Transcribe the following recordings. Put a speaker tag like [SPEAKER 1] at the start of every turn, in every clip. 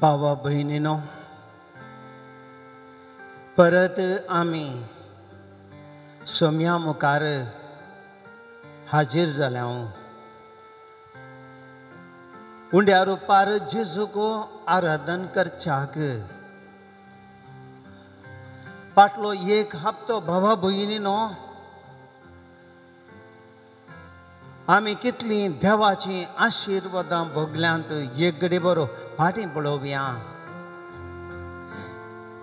[SPEAKER 1] भावा भयणीनो, परत आमी सोम्या मुखार हाजीर जाल्या। उंड्या रुपार जेजूक आराधन करच्याक फाटलो एक हप्तो भावा भयणीनो आमी कितलीं देवाचीं आशिर्वादां भोगल्यांत एक घडी बरो फाटीं पळोवया।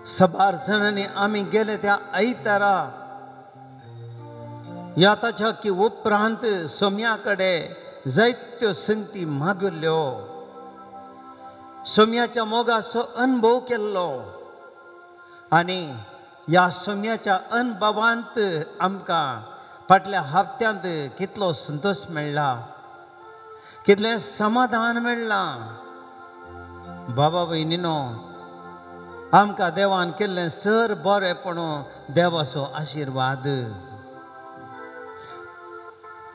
[SPEAKER 1] सबार जाणांनी आमी गेले त्या आयतारा ह्या ताच्या की उपरांत सोम्या कडेन जायत्यो संगती मागिल्ल्यो, सोम्याच्या मोगाचो अनुभव केल्लो आनी ह्या सोम्याच्या अनुभवांत आमकां फाटल्या हप्त्यांत कितलो संतोश मेळ्ळा, कितलें समाधान मेळ्ळां। बाबा भयणीनो, आमकां देवान केल्लें सर बरेंपण देवाचो आशिर्वाद।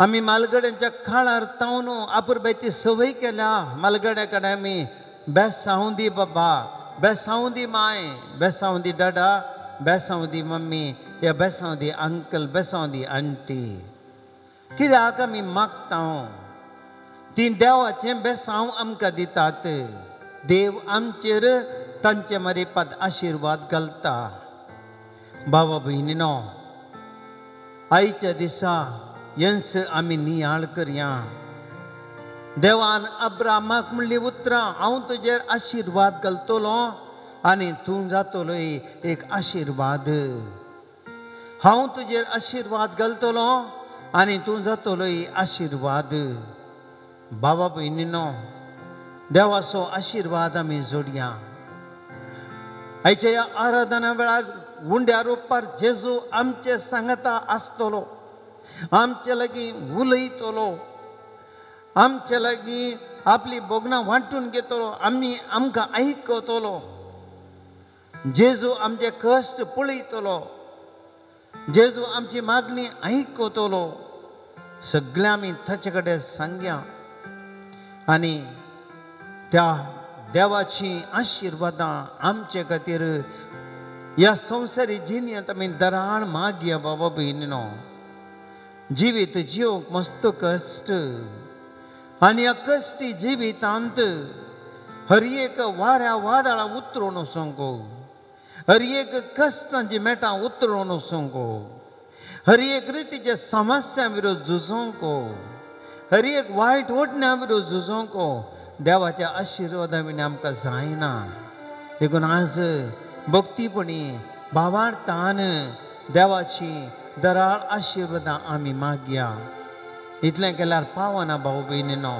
[SPEAKER 1] आमी मालगड्यांच्या काळार तावन आपुरबायची संवय केल्या। मालगड्या कडेन आमी बेसांव दी बाबा, बेसांव दी माय, बेसांव दी डाडा, बेसांव दी मम्मी, या बेसांव दी अंकल, बेसांव दी आंटी, कित्याक आमी मागता ती देवाचें बेसांव आमकां दितात। देव आमचेर तांचे मरेपाद आशिर्वाद घालता। बाबा भयणीनो, आयच्या दिसा यंस आमी नियाळ करया। देवान अब्रामाक म्हणली उतरां, हांव तुजेर आशिर्वाद घालतलो आनी तूं जातलो एक आशिर्वाद। हांव तुजेर आशिर्वाद घालतलो आनी तूं जातलो आशिर्वाद। बाबा भयणीनो, देवाचो आशिर्वाद आमी जोडया। आयच्या ह्या आराधना वेळार उंड्या रुपार जेजू आमचे सांगता आसतलो, आमचे लागीं उलयतलो, आमचे लागीं आपली भोगणां वांटून घेतलो, आमी आमकां आयकतलो। जेजू आमचे कश्ट पळयतलो, जेजू आमची मागणी आयकतलो। सगळें आमी ताचे कडेन सांगया आनी त्या देवाची आशिर्वादां आमचे खातीर ह्या संवसारी जिणेंत आमी दराळ मागया। बाबा भयणीनो, जिवीत जिवंक मस्त कश्ट आनी ह्या कश्टी जिवितांत हर एक वाऱ्या वादळां उतरून वचूंक, हर एक कश्टांची मेटां उतरून वचूंक, हर एक रितीच्या समस्यां विरोध झुजोंक, हर एक वायट ओडण्या विरोध झुजोंक देवाच्या आशिर्वादा विना आमकां जायना। देखून आज भक्तीपणी भावार्थान देवाची दराळ आशिर्वादां आमी मागया। इतलें केल्यार पावना भाऊ भयणीनो।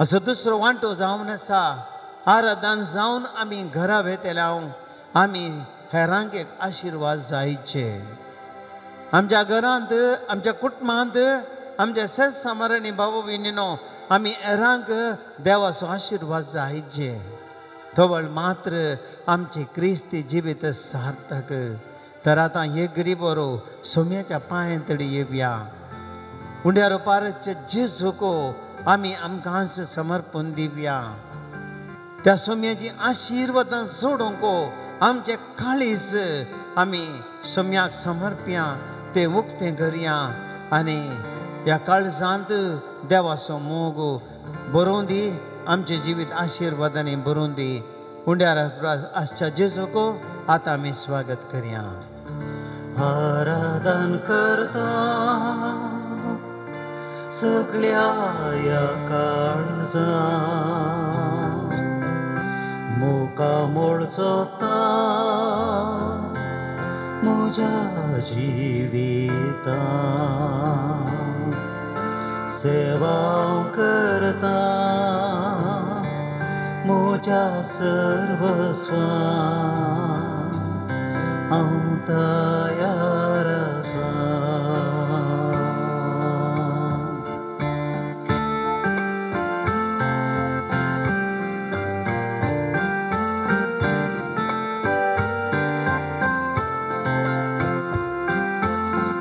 [SPEAKER 1] असो दुसरो वांटो जावन आसा। आराधन जावन आमी घरा वेतल्या आमी हेरांक एक आशिर्वाद जायचे। आमच्या घरांत, आमच्या कुटुंबांत, आमच्या सेस सामारांनी भाऊ भयणीनो आमी हेरांक देवाचो आशिर्वाद जायचे। तवळ मात्र आमचे क्रिस्ती जिवीत सार्थक। तर आतां एक घडी बरो सोम्याच्या पांय तडी येवया। उंड्या रुपारचे जेजूक आमी आमकांच समर्पण दिवया। त्या सोम्याची आशिर्वादां जोडूंक आमचे काळीज आमी सोम्याक समर्पया, तें उक्तें करया आनी ह्या काळजांत देवाचो मोग बरोवन दी, आमचें जिवीत आशिर्वादांनी बरोवन दी। उंड्यार आसच्या जेजूक आतां आमी स्वागत करया।
[SPEAKER 2] आराधन करता सगळ्या ह्या काळजान, मुका मोळचोता म्हज्या जिवितान, सेवा करता म्हज्या सर्वस्वान, हांव तयार आसा।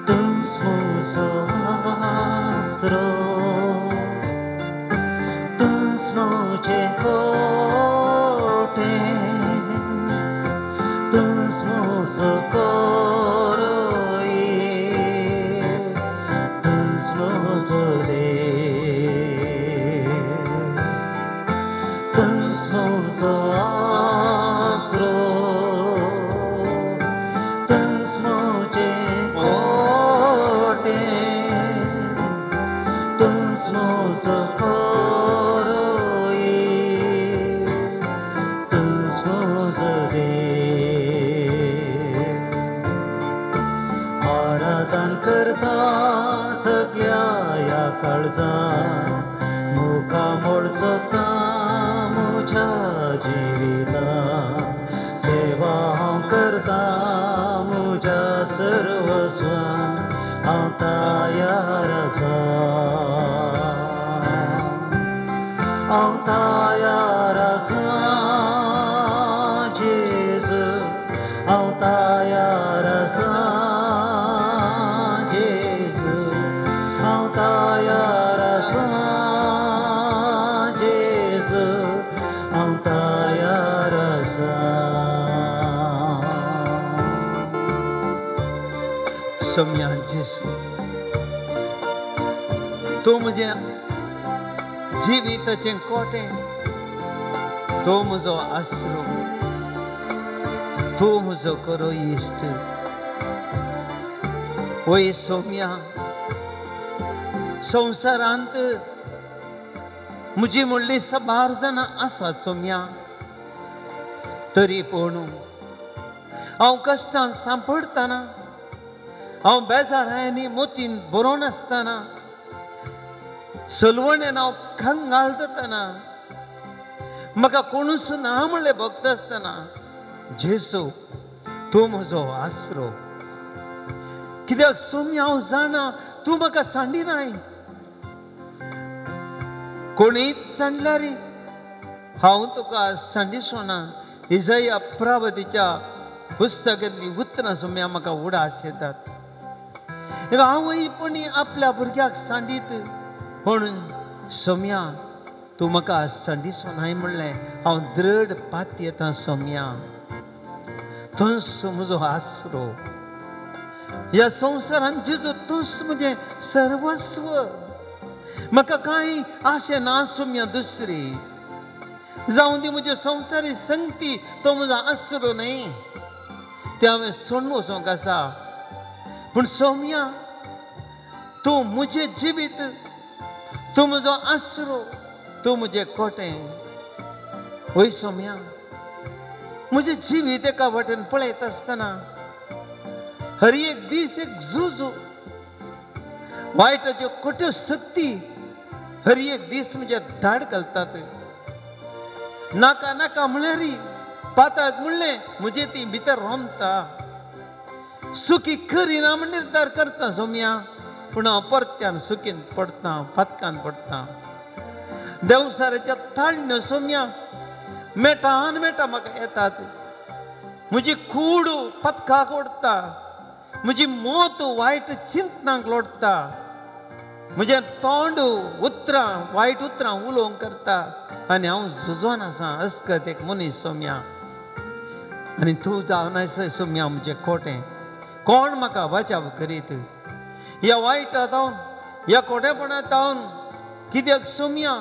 [SPEAKER 2] तूंच म्हजो आसरो, तूंच म्हजें आराधन करता सगळ्या ह्या काळजान मुखामोळ सोदता म्हज्या जिवितान सेवा हांव करता म्हज्या सर्वस्वान हांव तयार आसा हांव तयार आसा जेजू हांव तयार आसा जेजू हांव तयार आसा जेजू हांव तयार आसा.
[SPEAKER 1] सोम्या जेजू तूं म्हजें जिविताचें कोटें, तूं म्हजो आसरो, तूं म्हजो खरो इश्ट. वय सोम्या, संवसारांत म्हजी म्हणली साबार जाणां आसात सोम्या, तरी पूण हांव कश्टान सांपडटना, हांव बेजारांनी मोतीन बरोवन आसतना, सलवणेन हांव कंगाल जातना, म्हाका कोणूच ना म्हणलें भक्त आसतना जेजू तूं म्हजो आसरो. कित्याक सोम्या हांव जाणा तूं म्हाका सांडिनाय, कोणीच सांडल्यार हांव तुका सांडिचो ना. इजया प्रवादीच्या पुस्तकांतली उतरां सोम्या म्हाका उडास येतात. हांवूय पण आपल्या भुरग्याक सांडीत, पूण सोम्या तूं म्हाका सांडिचो नाय म्हणलें हांव दृढ पातयेता सोम्या. तूंच म्हजो आसरो ह्या संवसारांत जेजू, तूंच म्हजें सर्वस्व. म्हाका कांय आशें ना सोम्या दुसरी, जावं दी म्हज्यो संवसारी संगती, तो म्हजो आसरो न्हय, तें हांवें सोडून वचूंक आसा. पूण सोम्या तूं म्हजें जिवीत, तूं म्हजो आसरो, तूं म्हजें कोटें. वय सोम्या, म्हजें जिवीत एका वाटेन पळयत आसतना हर एक दीस एक झुजू, वायटाच्यो खोट्यो शक्ती हर एक दीस म्हजेर धाड घालतात. नाका नाका म्हळ्यार पाताक म्हणलें म्हजें ती भितर रोमता. सुखी करिना म्हण निर्धार करता सोम्या, पूण हांव परत्यान सुखीन पडटा, पातकान पडटा. देंवसाराच्या ताळण्यो सोम्या मेटान मेटा म्हाका येतात. म्हजी कूड पथकाक ओडटा, म्हजी मोत वायट चिंतनाक लोडटा, म्हजें तोंड उतरां वायट उतरां उलोवंक करता आनी हांव झुजोन आसा अस्कत एक मनीस सोम्या. आनी तूं जावन आसा सोम्या म्हजें कोटें. कोण म्हाका बचाव करीत ह्या वायटा जावन, ह्या कोटेपणा जावन? कित्याक सोम्या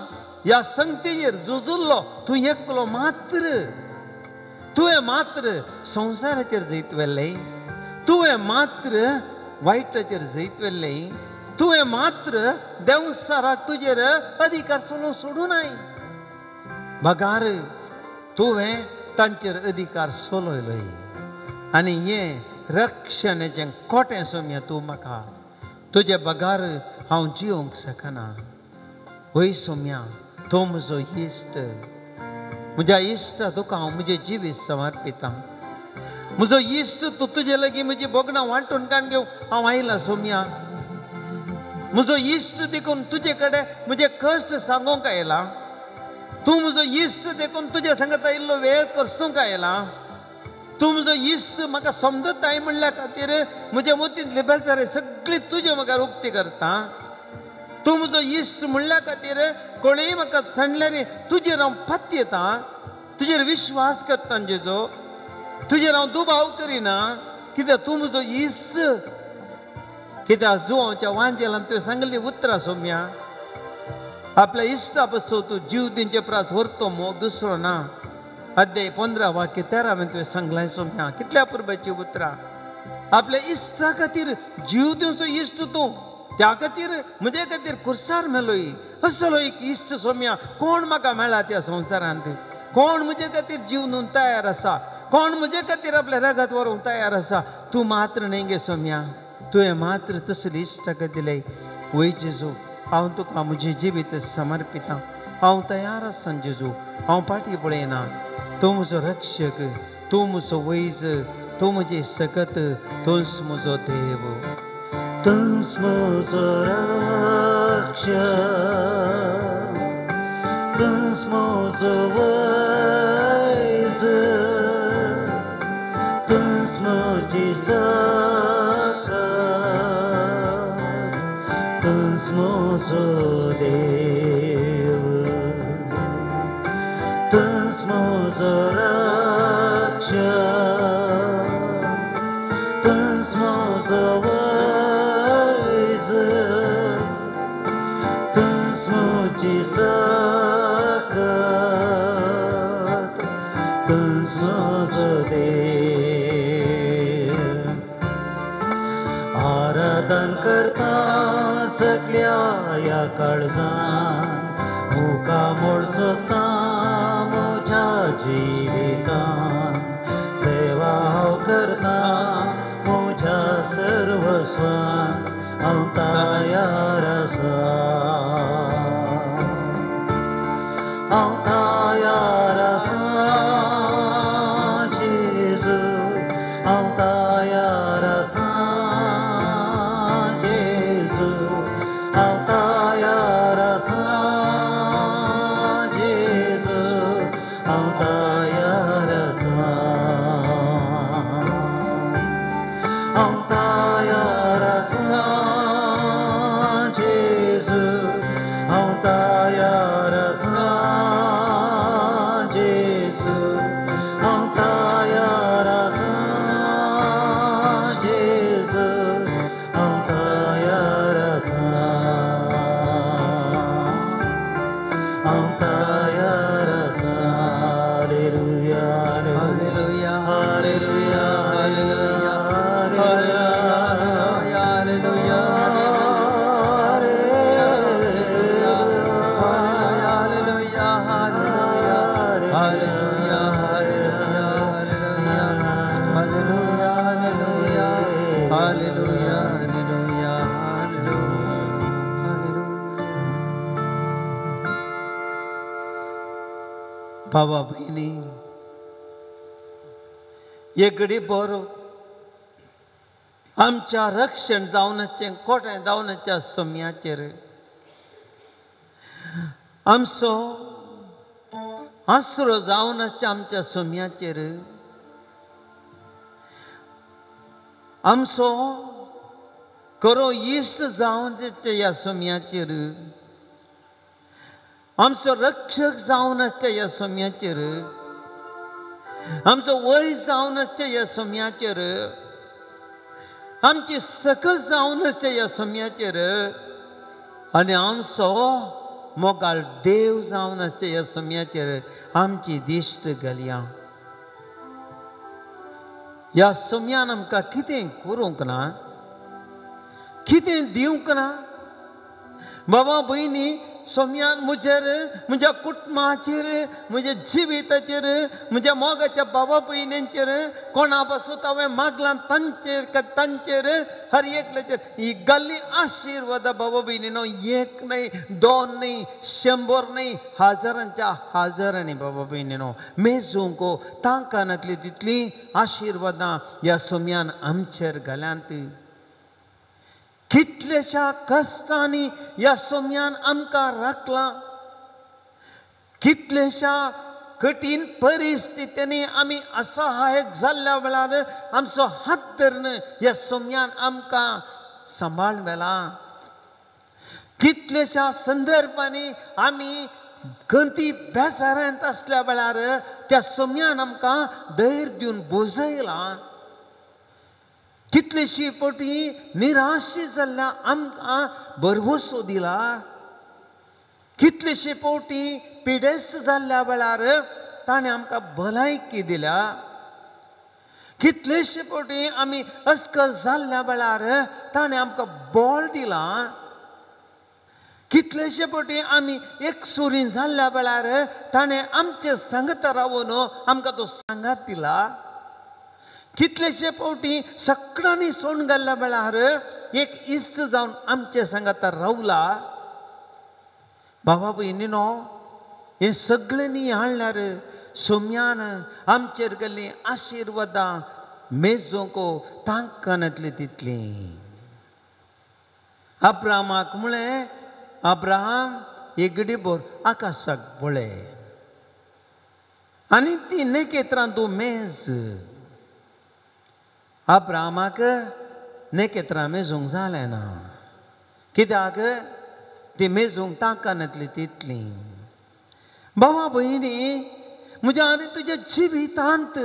[SPEAKER 1] ह्या संगतीचेर झुजुल्लो तूं एकलो मात्र, तुवें मात्र संवसाराचेर जैत व्हेलें, तुवें मात्र वायटाचेर जैत व्हेलें, तुवें मात्र देंवसाराक तुजेर अधिकार सोडून सोडूं नाय, बगार तुवें तांचेर अधिकार सोलयलोय. आनी हें रक्षणाचें कोटें सोम्या तूं म्हाका, तुजे बगार हांव जिवंक शकना. वय सोम्या तूं म्हजो इश्ट, म्हज्या इश्टा तुका हांव म्हजें जिवीत समर्पितां. म्हजो इश्ट तूं, तुजे लागीं म्हजी भोगणां वांटून काडून घेवंक हांव आयलां सोम्या. म्हजो इश्ट देखून तुजे कडेन म्हजे कश्ट सांगूंक आयलां. तूं म्हजो इश्ट देखून तुज्या सांगता इल्लो वेळ करसूंक आयलां. तूं म्हजो इश्ट म्हाका समजताय म्हणल्या खातीर म्हज्या मोतींतले बेजारे सगळी तुजे मुखार उक्ती करता. तूं म्हजो इश्ट म्हणल्या खातीर कोणूय म्हाका सांडल्यार तुजेर हांव पातयेता, तुजेर विश्वास करता जेजो, तुजेर हांव दुबाव करिना, कित्याक तूं म्हजो इश्ट. कित्याक जुवांच्या वांजेलान तुवें सांगली उतरां सोम्या, आपल्या इश्टा पासून तूं जीव दिवचे प्रास व्हरतो मोग दुसरो ना. अध्याय 15 वाक्य 13 तुवें सांगलां सोम्या, कितल्या पुरबाची उतरां. आपल्या इश्टा खातीर जीव दिवचो इश्ट तूं, त्या खातीर म्हजे खातीर कुर्सार मेलोय. असलो एक इश्ट सोम्या कोण म्हाका मेळ्ळा त्या संवसारांत? कोण म्हजे खातीर जीव दिवंक तयार आसा? कोण म्हजे खातीर आपल्या रगत व्हरूंक तयार आसा? तूं मात्र न्हय गे सोम्या. तुवें मात्र तसली इश्टागत दिले. वय जेजू, हांव तुका म्हजें जिवीत समर्पितां. हांव तयार आसा जेजू, हांव फाटीं पळयना. तूं म्हजो रक्षक, तूं म्हजो वैज, तूं म्हजी सकत, तूंच म्हजो देव.
[SPEAKER 2] तूंच म्हजो रक्षक, तूंच म्हजो वैज, तूंच म्हजी सकत, तूंच म्हजो देव. तूंच म्हजो रक्षक, तूंच म्हजो वैज, तूंच म्हजी सकत, तूंच म्हजो देव. आराधन करता सगल्या ह्या काळजान, मुखामोळ सोदता म्हज्या जिवितान, सेवा हांव करता म्हज्या सर्वस्वान, हांव तयार आसा, हांव तयार आसा जेजू, हांव तयार आसा जेजू, हांव तयार आसा जेजू, हांव तयार आसा, हांव तयार आसा जेजू, हांव तयार आसा जेजू, हांव तयार आसा जेजू, हांव तयार आसा, हांव तयार आसा. Hallelujah,
[SPEAKER 1] hallelujah, hallelujah, hallelujah, hallelujah, hallelujah, hallelujah, hallelujah, hallelujah, hallelujah, hallelujah, hallelujah, hallelujah, hallelujah. बाबा भयणी, एक घडी बरो आमच्या रक्षण जावनाचें कोटें जावनाच्या सम्याचेर आमचो आसरो जावनाच्या आमच्या सम्याचेर आमचो करो इश्ट जावन ह्या सम्याचेर आमचो रक्षक जावन आसच्या ह्या सम्याचेर आमचो वय जावन आसच्या ह्या सम्याचेर आमची सकस जावन आसच्या ह्या सम्याचेर आनी आमचो मोगाळ देव जावन आसच्या ह्या सम्याचेर आमची दिश्ट घालया. ह्या सम्यान आमकां कितें करूंक ना, कितें दिवंक ना. बाबा भयणी, सोम्यान म्हजेर, म्हज्या कुटुंबाचेर, म्हज्या जिविताचेर, म्हज्या मोगाच्या बाबा भयणींचेर, कोणा पासून हांवें मागलां तांचेर तांचेर हर एकल्याचेर ही गल्ली आशिर्वादा बाबा भयणीनो, एक न्हय, दोन न्हय, 100 न्हय, हजारांच्या हजारांनी बाबा भयणीनो मेजूंक तांकां नातली तितली आशिर्वादां ह्या सोम्यान आमचेर घाल्यांत. कितलेशा कश्टांनी ह्या सोम्यान आमकां राखलां, कितलेशा कठीण परिस्थितींनी आमी असहायक जाल्ल्या वेळार आमचो हात धरून ह्या सोम्यान आमकां सांबाळ व्हेला. कितलेशा संदर्भांनी आमी गंती बेजारांत आसल्या वेळार त्या सोम्यान आमकां धैर्य दिवन बुजयलां. कितलेशी पटी निराशी जाल्ल्या आमकां भरवसो दिला. कितलेशे पटी पिडेस्त जाल्ल्या वेळार ताणें आमकां भलायकी दिल्या. कितलेशे पटी आमी अस्कस जाल्ल्या वेळार ताणें आमकां बळ दिलां. कितलेशे पटी आमी एकसुरी जाल्ल्या वेळार ताणें आमचे सांगता रावून आमकां तो सांगात दिला. कितलेशे फावटी सगळ्यांनी सोण घाल्ल्या वेळार एक इश्ट जावन आमचे सांगाता रावला. बाबा भयणीनो, हें सगळ्यांनी हाडल्यार सोम्यान आमचेर गेल्लीं आशिर्वादां मेजूंक तांकनातली तितलीं. अब्राहमाक म्हळें, अब्राहम एक गडीभर आकाशाक पळय आनी ती नखेत्रां तूं मेज. अब्राहमाक नखेत्रां मेजूंक जालें ना, कित्याक ती मेजूंक तांकनातली तितलीं. बाबा भयणी, म्हज्या आनी तुज्या जिवितांत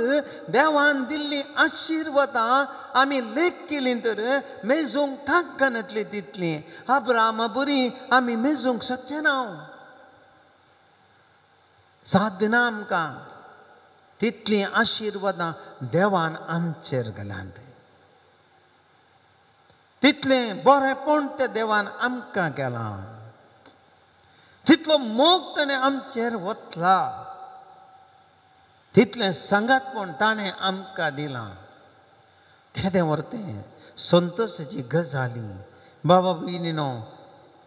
[SPEAKER 1] देवान दिल्ली आशिर्वादां आमी लेख केली तर मेजूंक तांकनातली तितलीं. अब्राहमा बरी आमी मेजूंक शकचे ना, साध्य ना आमकां. तितलीं आशिर्वादां देवान आमचेर घालांत, तितलें बरेंपण त्या देवान आमकां केलां, तितलो मोग ताणें आमचेर वतला, तितलें सांगातपण ताणें आमकां दिलां. केदें व्हरतें संतोशाची गजाली. बाबा भयणीनो,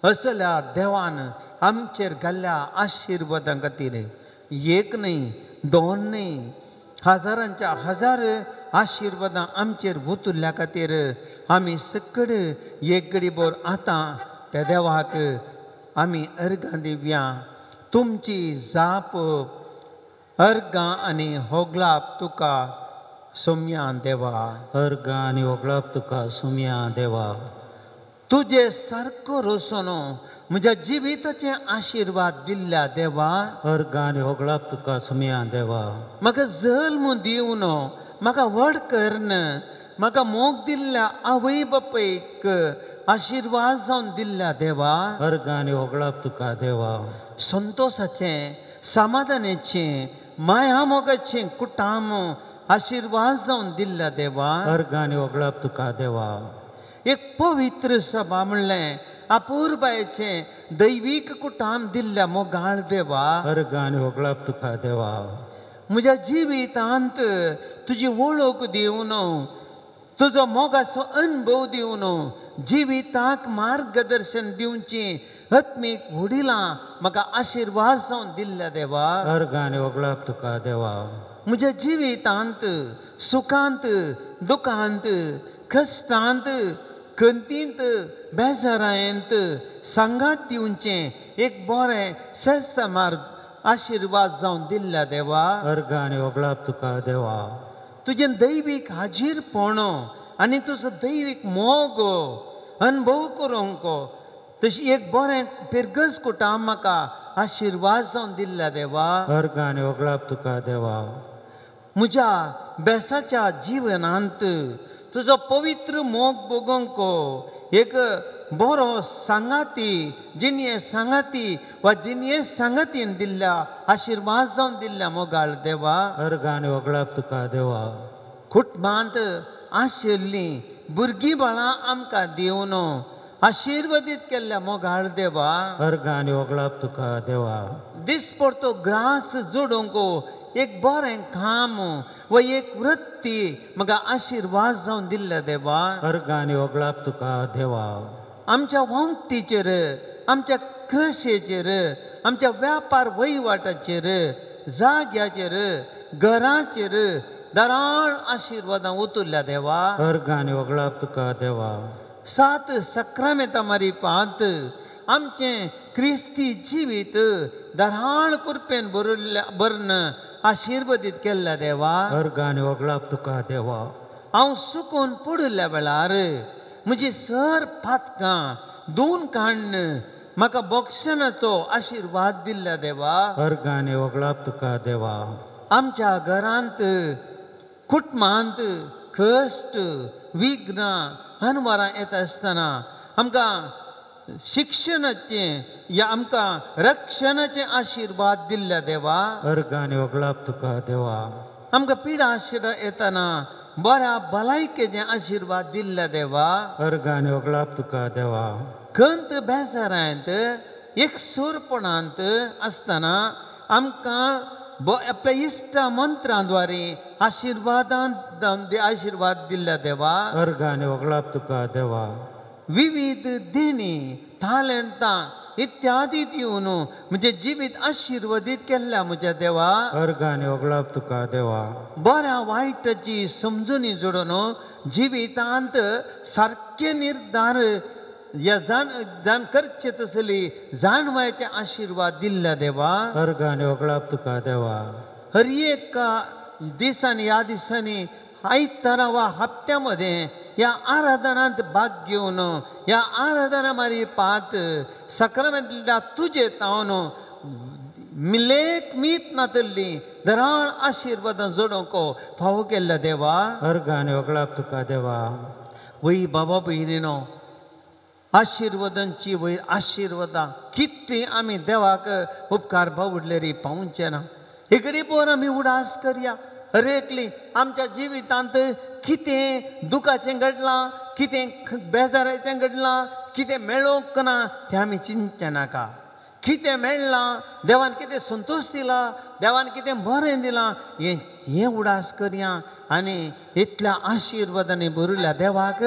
[SPEAKER 1] असल्या देवान आमचेर घाल्ल्या आशिर्वादां खातीर एक न्हय, दोन न्हय, हजारांच्या हजार आशिर्वादां आमचेर उतरल्या खातीर आमी सकड एक गडीभर आतां त्या देवाक आमी अर्गां दिवया. तुमची जाप अर्गां आनी होगलाप तुका सोम्या देवा.
[SPEAKER 2] अर्गां आनी होगलाप तुका सोम्या देवा.
[SPEAKER 1] तुजे सारको रोसून म्हज्या जिविताचे आशिर्वाद दिल्ल्या देवा.
[SPEAKER 2] अर्गां आनी होगलाप तुका सोम्या देवा.
[SPEAKER 1] म्हाका जल्म दिवन म्हाका व्हड करून म्हाका मोग दिल्ल्या आवय बापायक आशिर्वाद जावन दिल्ल्या देवा.
[SPEAKER 2] अर्गां आनी होगलाप तुका देवा.
[SPEAKER 1] संतोशाचें, समाधानाचें, माया मोगाचें कुटाम आशिर्वाद जावन दिल्ल्या देवा.
[SPEAKER 2] अर्गां आनी होगलाप तुका देवा.
[SPEAKER 1] एक पवित्र सभा म्हणलें अपुरबायेचें दैवीक कुटाम दिल्ल्या मोगाळ देवा.
[SPEAKER 2] अर्गां आनी होगलाप तुका देवा.
[SPEAKER 1] म्हज्या जिवितांत तुजी वळख दिवन, तुजो मोगाचो अनुभव दिवन जिविताक मार्गदर्शन दिवची आत्मीक वडिलां म्हाका आशिर्वाद जावन दिल्ल्या देवा.
[SPEAKER 2] अर्गां आनी होगलाप तुका देवा.
[SPEAKER 1] म्हज्या जिवितांत सुखांत, दुखांत, कश्टांत, खंतींत, बेजारायेंत सांगात दिवचें एक बरें सेसमार आशिर्वाद जावन दिल्ल्या देवा.
[SPEAKER 2] अर्गां आनी होगलाप तुका देवा.
[SPEAKER 1] तुजें दैवीक हाजीरपण आनी तुजो दैवीक मोग अनुभव करूंक तशी एक बरें पिरगज कुटाम म्हाका आशिर्वाद जावन दिल्ल्या देवा.
[SPEAKER 2] अर्गां आनी होगलाप तुका देवा.
[SPEAKER 1] म्हज्या बेसाच्या जिवनांत तुजो पवित्र मोग भोगूंक एक बरो सांगाती, जिणये सांगाती वा जिणये सांगातीन दिल्ल्या आशिर्वाद जावन दिल्ल्या मोगाळ देवा.
[SPEAKER 2] अर्गां आनी होगलाप तुका देवा.
[SPEAKER 1] कुटुंबांत आशिल्लीं भुरगीं बाळां आमकां दिवन आशिर्वादीत केल्ल्या मोगाळ देवा.
[SPEAKER 2] अर्गां आनी होगलाप तुका देवा.
[SPEAKER 1] दिसपडतो ग्रास जोडूंक एक बरें काम वा एक वृत्ती म्हाका आशिर्वाद जावन दिल्ल्या देवा.
[SPEAKER 2] अर्गां आनी होगलाप तुका देवा.
[SPEAKER 1] आमच्या वंटीचेर, आमच्या कृशेचेर, आमच्या व्यापार वहिवाटाचेर, जाग्याचेर, घराचेर दराळ आशिर्वादां उतरल्या देवा.
[SPEAKER 2] अर्गां आनी होगलाप तुका देवा.
[SPEAKER 1] सात सक्रामेंतां मारिपांत आमचें क्रिस्ती जिवीत दराळ कृपेन भरिल्ल्या भरून आशिर्वादीत केल्ल्या देवा.
[SPEAKER 2] अर्गां आनी होगलाप तुका देवा.
[SPEAKER 1] हांव सुकून पडिल्ल्या वेळार म्हजी सर पातकां दोन काण्ण म्हाका बक्षणाचो आशिर्वाद दिल्ल्या देवा.
[SPEAKER 2] अर्गां आनी होगलाप तुका देवा.
[SPEAKER 1] आमच्या घरांत, कुटुंबांत कश्ट, विघ्नां, अनवरां येता आसतना आमकां शिक्षणाचें या आमकां रक्षणाचें आशिर्वाद दिल्ल्या देवा.
[SPEAKER 2] अर्गां आनी होगलाप तुका देवा.
[SPEAKER 1] आमकां पिडा आशिर्वाद येतना बऱ्या भलायकेचें आशिर्वाद दिल्ल्या देवा.
[SPEAKER 2] अर्गां आनी होगलाप तुका देवा.
[SPEAKER 1] खंत बेजारांत एकसुरपणांत आसतना आमकां आपल्या इश्टा मंत्रांद्वारे आशिर्वादान आशिर्वाद दिल्ल्या देवा।
[SPEAKER 2] अर्घ आनी वगळाप तुका देवा।
[SPEAKER 1] विविध देणी तालेंतां इत्यादी दिवन म्हजें जिवीत आशिर्वादीत केल्ल्या म्हज्या देवा।
[SPEAKER 2] अर्घ आनी वगळाप तुका देवा।
[SPEAKER 1] बऱ्या वायटाची समजुणी जोडून जिवितांत सारके निर्धार या जाण जाण करचे तसली जाणवायचे आशिर्वाद दिल्ल्या देवा।
[SPEAKER 2] अर्घ आनी वगळाप तुका देवा।
[SPEAKER 1] हर एका दिसांनी ह्या दिसांनी आयतारा वा हप्त्या मदें ह्या आराधनांत भाग घेवन ह्या आराधना मारी पात सक्रामेंतल्या तुजे तावन मिलेक मीत नातल्ली दराळ आशिर्वादां जोडूंक फावो केल्ल्या देवा।
[SPEAKER 2] अर्घ आनी वगळाप तुका देवा।
[SPEAKER 1] वय बाबा भयणीनो आशिर्वादांची वयर आशिर्वादां कितलीं आमी देवाक उपकार बावडले रे पावचे ना। इकडे पोर आमी उडास करया हर एकली आमच्या जिवितांत कितें दुखाचें घडलां, कितें बेजाराचें घडलां, कितें मेळोंक ना तें आमी चिंतचें नाका। कितें मेळ्ळां, देवान कितें संतोश दिला, देवान कितें बरें दिलां हें हें उडास करया आनी इतल्या आशिर्वादांनी भरिल्ल्या देवाक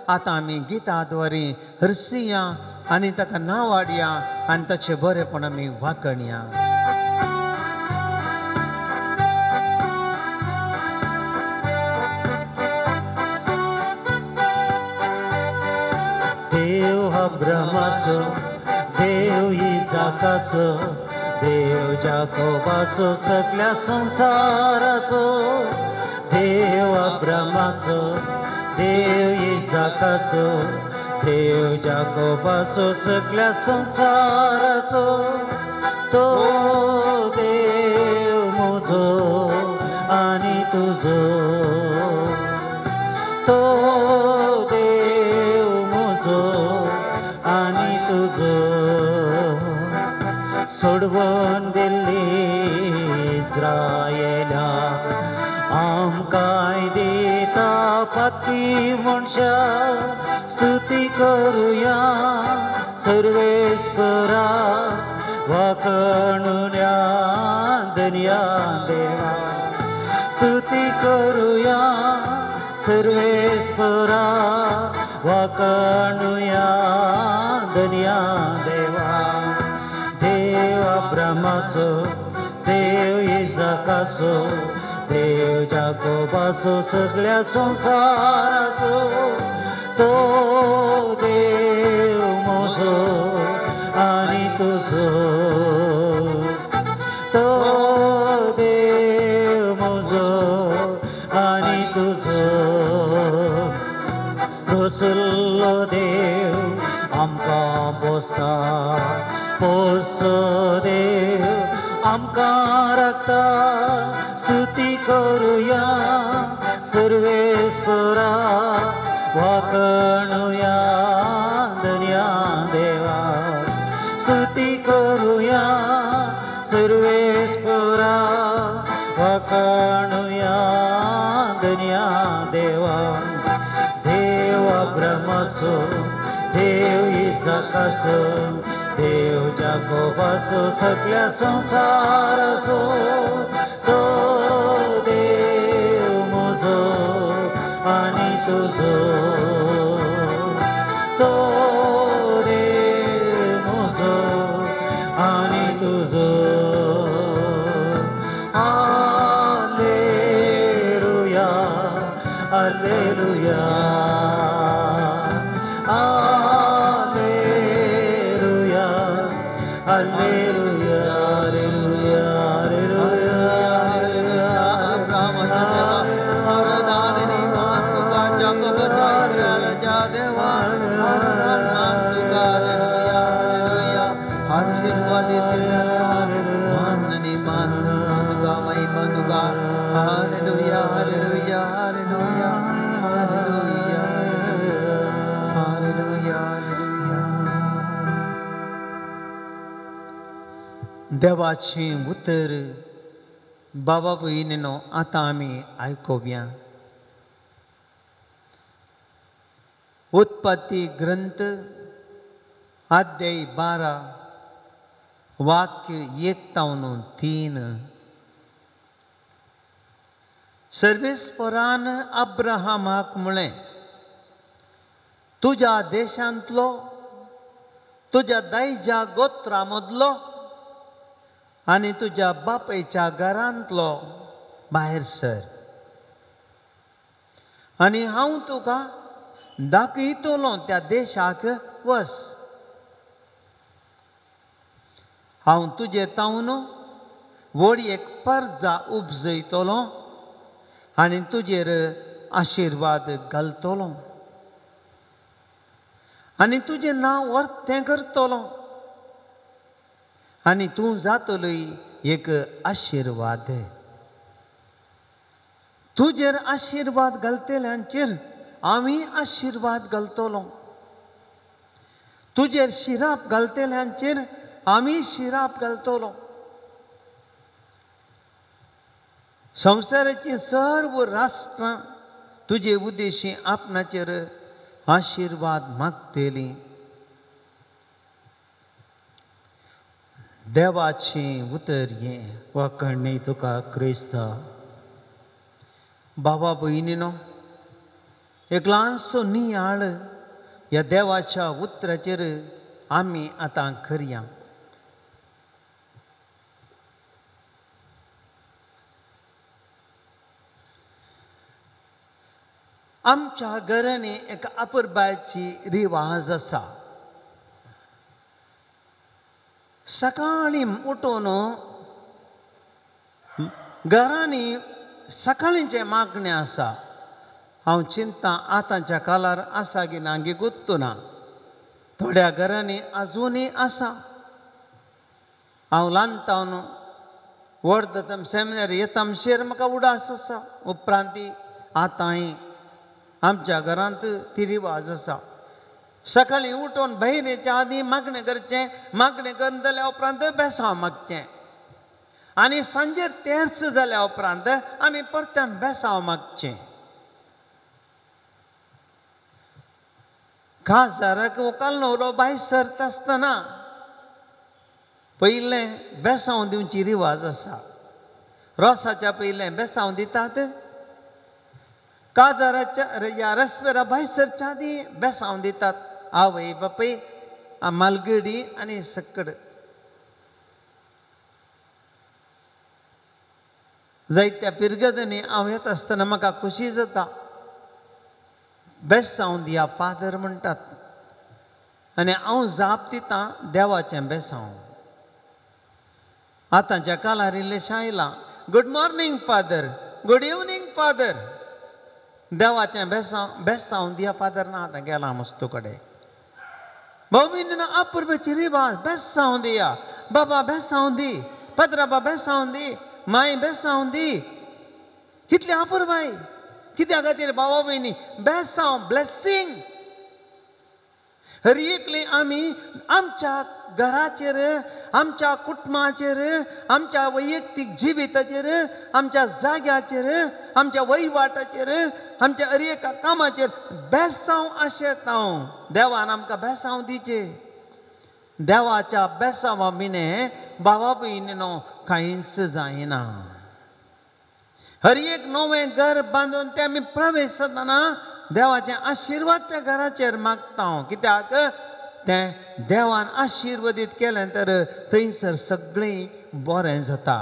[SPEAKER 1] आतां आमी गिता द्वारे हरसिया आनी ताका नांव हाडया आनी ताचें बरेंपण आमी वाखणया।
[SPEAKER 2] देव अब्रामाचो, देव इसाकाचो, देव जाकोबाचो, सगळ्या संवसाराचो। देव अब्रामाचो, देव इसाकाचो, देव जाकोबाचो, सगळ्या संवसाराचो। तो देव म्हजो आनी तुजो, तो देव म्हजो आनी तुजो। सोडवून दिल्ली इस्रायेला आमकांय दिता पातकी मनशां। स्तुती करुया सर्वेस्परा वाखणुया धन्या देवा। स्तुती करुया सर्वेस्परा वाखणुया धन्या देवा। देव अब्रामाचो, देव इसाकाचो, देव जाकोबाचो, सगळ्या संवसाराचो। तो देव म्हजो आनी तुजो, तो देव म्हजो आनी तुजो। रोसुल्लो देव आमकां पोसता, पोसो देव आमकां राखता। स्तुती करुया सर्वेस्परा वाखणुया धन्या देवा। स्तुती करुया सर्वेस्परा वाखणुया धन्या देवा। देव अब्रामाचो, देव इसाकाचो, देव जाकोबाचो, सगळ्या संवसाराचो। तो देव म्हजो आनी तुजो, तो देव म्हजो आनी तुजो। Alleluia, alleluia, alleluia, alleluia, alleluia, alleluia, alleluia.
[SPEAKER 1] Hallelujah, hallelujah, hallelujah, hallelujah, hallelujah, hallelujah. देवाची उतर बाबा भयणीनो आतां आमी आयकुया। उत्पत्ती ग्रंथ अध्याय 12 वाक्य 1 तावन 3। सर्वेस्परान अब्राहमाक म्हळें, तुज्या देशांतलो, तुज्या दायज्या गोत्रा मदलो आनी तुज्या बापायच्या घरांतलो भायर सर आनी हांव तुका दाखयतलो त्या देशाक वस. हांव तुजे तावन व्हड एक परजा उपजयतलो आनी तुजेर आशिर्वाद घालतलो आनी तुजें नांव वर्तें करतलो आनी तूं जातलोय एक आशिर्वाद. तुजेर आशिर्वाद घालतल्यांचेर आमी आशिर्वाद घालतलो, तुजेर शिराप घालतल्यांचेर आमी शिराप घालतलो. संवसाराची सर्व राष्ट्रां तुजे उद्देशी आपणाचेर आशिर्वाद मागतली. देवाचें उतर हें.
[SPEAKER 2] वाखणणी तुका क्रिस्ता.
[SPEAKER 1] बाबा भयणीनो, एक ल्हानसो नियाळ ह्या देवाच्या उतराचेर आमी आतां करया. आमच्या घरांनी एक अपुरबायेची रिवाज आसा. सकाळीं उठून घरांनी सकाळींचें मागणें आसा. हांव चिंता आतांच्या काळार आसा की ना गी गुत्तू ना, थोड्या घरांनी आजुनूय आसा. हांव ल्हान तावन व्हड जाता सेमिनारी येता म्हणसर म्हाका उडास आसा. उपरांत आतांय आमच्या घरांत ती रिवाज आसा. सकाळीं उठून भायर येच्या आदीं मागणें करचें, मागणें करून जाल्या उपरांत बेसांव मागचें आनी सांजेर तेर्स जाल्या उपरांत आमी परत्यान बेसांव मागचें. काजाराक व्हंकल न्हवरो भायर सरता आसतना पयलें बेसांव दिवची रिवाज आसा. रोसाच्या पयलें बेसांव दितात, काजाराच्या ह्या रस्पेरा भायर सरच्या आदीं बेसांव दितात. आवय बापूय मालगडी आनी सक्कड जायत्या पिरगदांनी हांव येता आसतना म्हाका खोशी जाता. बेसांव दिया फादर म्हणटात आनी हांव जाप दिता देवाचें बेसांव. आतांच्या काळार इल्लेशें आयलां, good morning father, good evening father. देवाचें बेसांव बेसांव दिया फादर ना आतां गेला मस्तू कडेन. भाव अपुरबायेची रिवाज, बेसांव दिया बाबा, बेसांव दी पत्राबा, बेसांव दी माय, बेसांव दी. कितली अपुरबाय! कित्या खातीर बाबा भयणी बेसांव, ब्लेसींग. हर एकली आमी आमच्या घराचेर, आमच्या कुटुंबाचेर, आमच्या वैयक्तीक जिविताचेर, आमच्या जाग्याचेर, आमच्या वहिवाटाचेर, आमच्या हर एका कामाचेर बेसांव आशेता हांव. देवान आमकां बेसांव दिचें. देवाच्या बेसांवा विणें बाबा भयणीनो कांयच जायना. हर एक नवें घर बांदून तें आमी प्रवेश जातना देवाचे आशिर्वाद त्या घराचेर मागता हांव. कित्याक तें देवान आशिर्वादीत केलें तर थंयसर सगळें बरें जाता.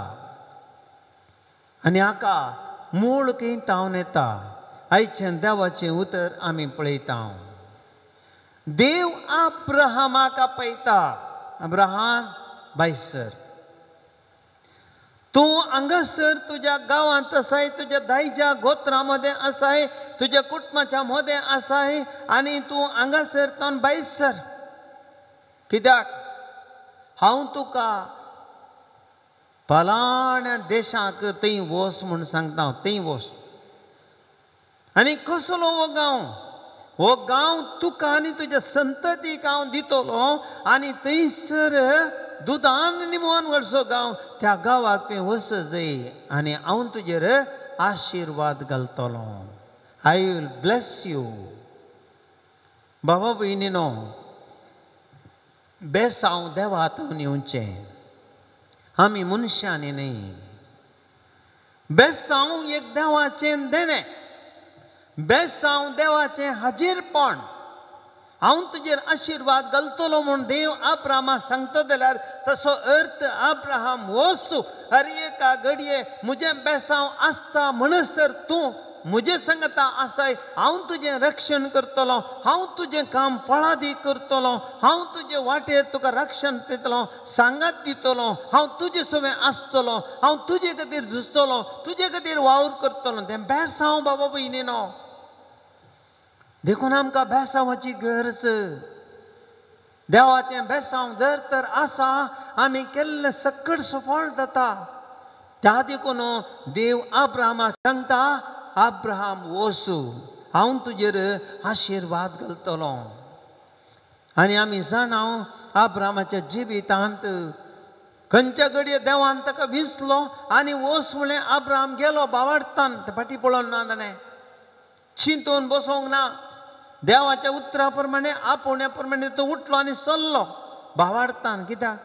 [SPEAKER 1] आनी हाका मूळ खंय तावन येता. आयचें देवाचें उतर आमी पळयता. देव अब्राहमाक आपयता, अब्राहम भायर सर, तूं हांगासर तुज्या गांवांत आसाय, तुज्या दायज्या गोत्रा मदें आसाय, तुज्या कुटुंबाच्या मदें आसाय आनी तूं हांगासर तावन भायर सर. कित्याक हांव तुका फलाण्या देशाक थंय वच म्हूण सांगता, थंय वच. आनी कसलो हो गांव? हो गांव तुका आनी तुज्या संततीक हांव दितलो आनी थंयसर दुदान निमोन व्हडसो गांव, त्या गांवाक तुवें वच जाय आनी हांव तुजेर आशिर्वाद घालतलो. I will bless you. बाबा भयणीनो, बेसांव देवा तावन येवचें, आमी मनशांनी न्हय. बेसांव एक देवाचें देणें, बेसांव देवाचें हाजीरपण. हांव तुजेर आशिर्वाद घालतलो म्हूण देव अब्राहमाक सांगता जाल्यार तसो अर्थ अब्राहम वचू हर एका घडये म्हजें बेसांव आसता म्हणसर तूं म्हजे संगता आसाय, हांव तुजें रक्षण करतलो, हांव तुजें काम फळादी करतलो, हांव तुजे वाटेर तुका रक्षण दितलो, सांगात दितलो, हांव तुजे सवें आसतलो, हांव तुजे खातीर झुजतलो, तुजे खातीर वावर करतलो. तें बेसांव बाबा भयणीनो. देखून आमकां बेसांवाची गरज. देवाचें बेसांव जर तर आसा आमी केल्लें सकट सफळ जाता. त्या देखून देव अब्राहमाक सांगता, अब्राहम वचू, हांव तुजेर आशिर्वाद घालतलो. आनी आमी जाणा अब्राहमाच्या जिवितांत खंयच्या घडये देवान ताका विसलो आनी वच म्हणलें. अब्राहम गेलो बावाडतान, फाटी पळोवन ना, ताणें चिंतून बसोंक ना. देवाच्या उतरा प्रमाणे आपोवण्या प्रमाणे तो उठलो आनी सरलो भावार्थान. कित्याक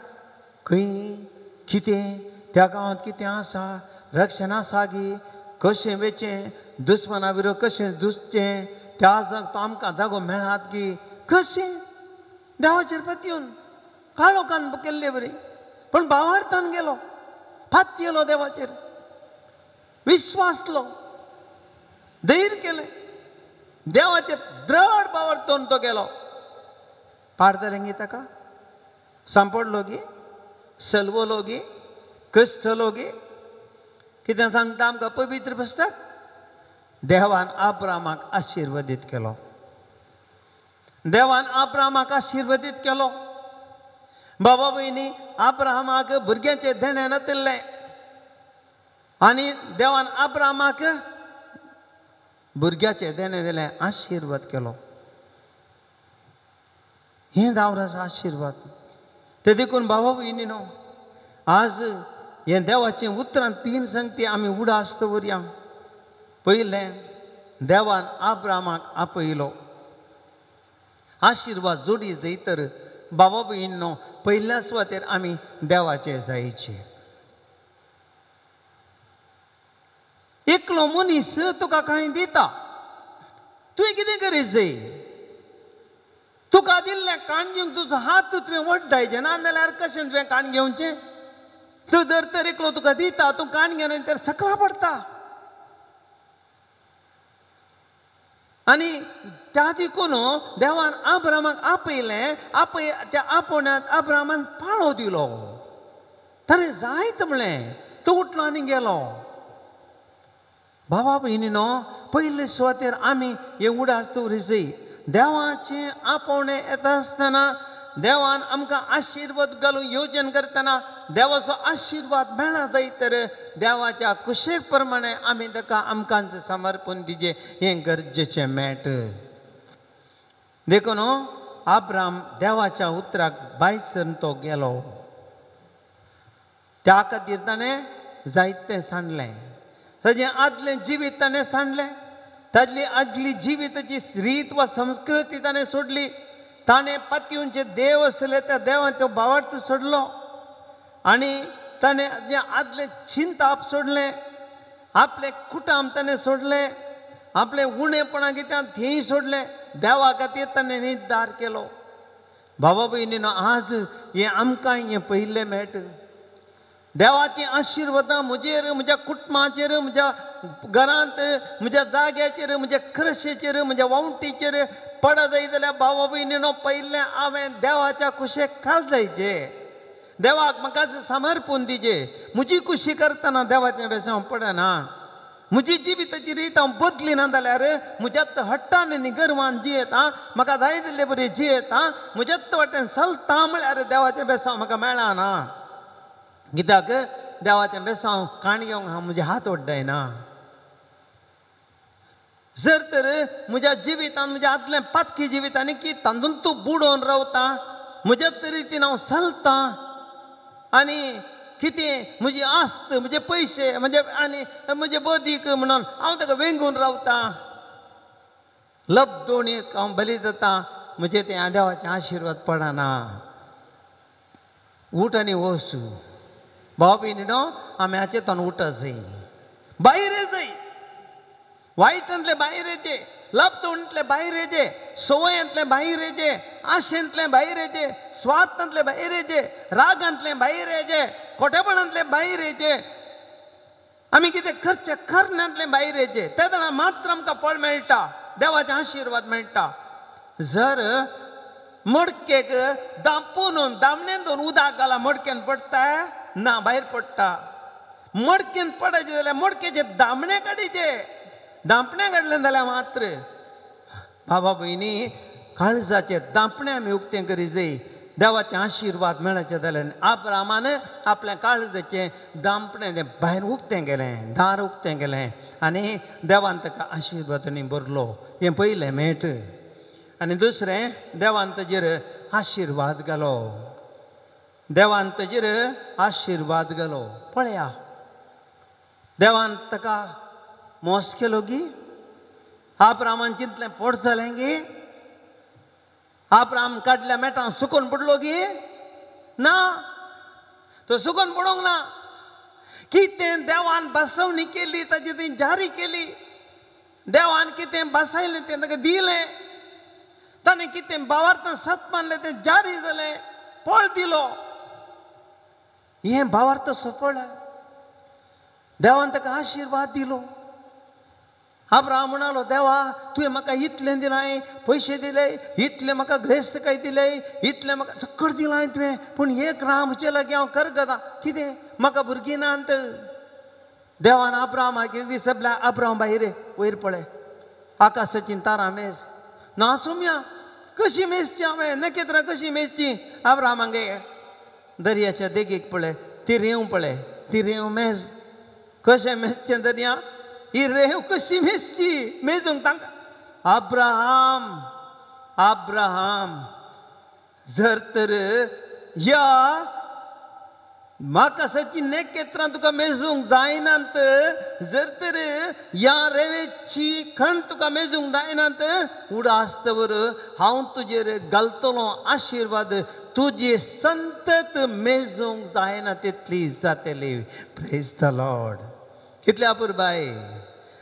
[SPEAKER 1] खंय कितें त्या गांवांत कितें आसा, रक्षण आसा गी, कशें वेचें, दुस्मना विरोध कशें झुजचें, त्या जाग तो आमकां जागो मेळात गी कशें, देवाचेर पातयेवन काळोखान केल्ले बरी. पूण भावार्थान गेलो, पातयेलो देवाचेर, विश्वासलो, धैर्य केलें, देवाचेर द्रढ भावार्थान तो गेलो. पाडतलें गी ताका, सांपडलो गी, सलवलो गी, कश्टलो गी. कितें सांगता आमकां पवित्र पुस्तक? देवान अब्राहमाक आशिर्वादीत केलो. देवान अब्राहमाक आशिर्वादीत केलो. बाबा भयणी, अब्राहमाक भुरग्यांचें देणें नातिल्लें आनी देवान अब्राहमाक भुरग्याचें देणें दिलें, आशिर्वाद केलो. हें दावराचो आशिर्वाद. ते देखून बाबा भयणी न्हू, आज हें देवाचें उतरां तीन संगती आमी उडास दवरया. पयलें, देवान अब्राहमाक आपयलो. आशिर्वाद जोडी जंय तर बाबा भयणीनो पयल्या सुवातेर आमी देवाचे जायचे. एकलो मनीस तुका कांय दिता, तुवें कितें करीत जाय? तुका दिल्लें काण घेवंक तुजो हात तुवें वड्डायचें ना जाल्यार कशें तुवें काण घेवचें? तूं जर तर एकलो तुका दिता, तूं काण घेना तर सकला पडटा. आनी त्या देखून देवान अब्राहमाक आपयलें. आपय त्या आपोवण्यांत अब्राहमान पाळो दिलो. ताणें जायत म्हणलें, तो उठलो आनी गेलो. बाबा भयणीनो, पयले सुवातेर आमी हे उडास दवरी जाय. देवाचें आपोवणें येता आसतना, देवान आमकां आशिर्वाद घालून योजन करतना देवाचो आशिर्वाद मेळा जाय तर देवाच्या कुशेक प्रमाणे आमी ताका आमकां समर्पण दिजें, हें गरजेचें मेट. देखून अब्राहम देवाच्या उतराक भायर सरून तो गेलो. त्या खातीर ताणें जायतें सांडलें, ताजें आदलें जिवीत ताणें सांडलें, ताजली आदली जिविताची रीत वा संस्कृती ताणें सोडली. ताणें पातयेवचे देव आसले त्या देवान तो भावार्थ सोडलो आनी ताणें जें आदलें चिंताप सोडलें, आपलें कुटाम ताणें सोडलें, आपलें उणेपणां कित्याक थंय सोडलें. देवा खातीर ताणें निर्धार केलो. बाबा भयणीनो, आज हें आमकां हें पयलें मेळटा. देवाची आशिर्वादां म्हजेर, म्हज्या कुटुंबाचेर, म्हज्या घरांत, म्हज्या जाग्याचेर, म्हज्या क्रशेचेर, म्हज्या वावटीचेर पडत जाय जाल्यार बाबा भयणीनो, पयलें हांवें देवाच्या कुशेक खाल जायचें, देवाक म्हाका समर्पण दिजे. म्हजी कुशी करतना देवाचें बेसांव पडना. म्हजी जिविताची रीत हांव बदली ना जाल्यार म्हज्या हट्टान आनी गर्वान जियेता, म्हाका जाय जाल्ले बरी जियेता, म्हज्याच वाटेन चलता म्हळ्यार देवाचें बेसांव म्हाका मेळना. कित्याक देवाचें बेसांव काण घेवंक हांव म्हजे हात ओड्डायना. जर तर म्हज्या जिवितान म्हज्या आदलें पातकी जिवितान की तातूंत तूं बुडोवन रावता, म्हज्या रितीन हांव चलतां आनी कितें म्हजी आस्त, म्हजे पयशे, म्हजे आनी म्हजे बदीक म्हणून हांव ताका वेंगून रावतां, लब्दोणीक हांव बली जाता, म्हजें तें देवाचें आशिर्वाद पडना. उठ आनी वचू. भाव भयणीनो, आमी हाचें तोंड उठ जाय. भायर येजय, वायटांतले भायर येचे, लपतोंतले भायर येचे, सवयांतले भायर येचे, आशेंतले भायर येचे, स्वार्थांतले भायर येचे, रागांतले भायर येचे, खोटेपणांतले भायर येचे, आमी कितें करचें करण्यांतले भायर येचे. तेन्ना मात्र आमकां फळ मेळटा, देवाचे आशिर्वाद मेळटा. जर मडकेक दांपून दामणेन दोन उदक घाला मडकेन पडटा ना, भायर पडटा. मडकेन पडायचें जाल्यार मडकेचे दामणे काडीचे, दांपणे काडलें जाल्यार मात्र. बाबा भयणी, काळजाचे दांपणे आमी उक्तें करी जाय, देवाचे आशिर्वाद मेळचे जाल्यार. आब्रामान आपल्या काळजाचें दांपणें तें भायर उक्तें केलें, दार उक्तें केलें आनी देवान ताका आशिर्वादांनी भरलो. हें पयलें मेट. आनी दुसरें, देवान ताजेर आशिर्वाद घालो, देवान ताजेर आशिर्वाद घालो. पळया, देवान ताका मोस केलो गी, आब्रामान चिंतलें पोट जालें गी, आब्राम काडल्या मेटां सुकून पडलो गी ना, तो सुकून पडूंक ना. कितें देवान बसवणी केली ताजी ती जारी केली, देवान कितें बसयलें तें ताका दिलें, ताणें कितें भावार्थान सत मानलें तें जारी जालें, फळ दिलो. हें भावार्थ सफळ. देवान ताका आशिर्वाद दिलो. आब्राम म्हणालो, देवा तुवें म्हाका इतलें दिलां, पयशे दिले, इतलें म्हाका ग्रेस्तकाय दिले, इतलें म्हाका सगळें दिलां तुवें, पूण एक राम म्हजे लागीं हांव करगता कितें, म्हाका भुरगीं नात. देवान आब्रामाक कितें दिसपल्या, आब्राम भायर वयर पळय आकाशाची तारां मेज ना सोम्या, कशी मेजची हांवें, नखेत्रां कशी मेजची. आब्रामागे दर्याच्या देगेक पळय, ती रेंव पळय, ती रेंव मेज, कशें मेजचें दर्या, ही रेंव कशी मेजची, मेजूंक तांकां. आब्राहाम, आब्राहाम, जर तर ह्या म्हाकासाची नखेत्रां तुका मेजूंक जायनात, जर तर ह्या रेंवेची खण तुका मेजूंक जायनात, उडास दवर हांव तुजेर घालतलो आशिर्वाद, तुजी संतत मेजूंक जायना तितली जातली. Praise the Lord. कितल्या पुरबाय,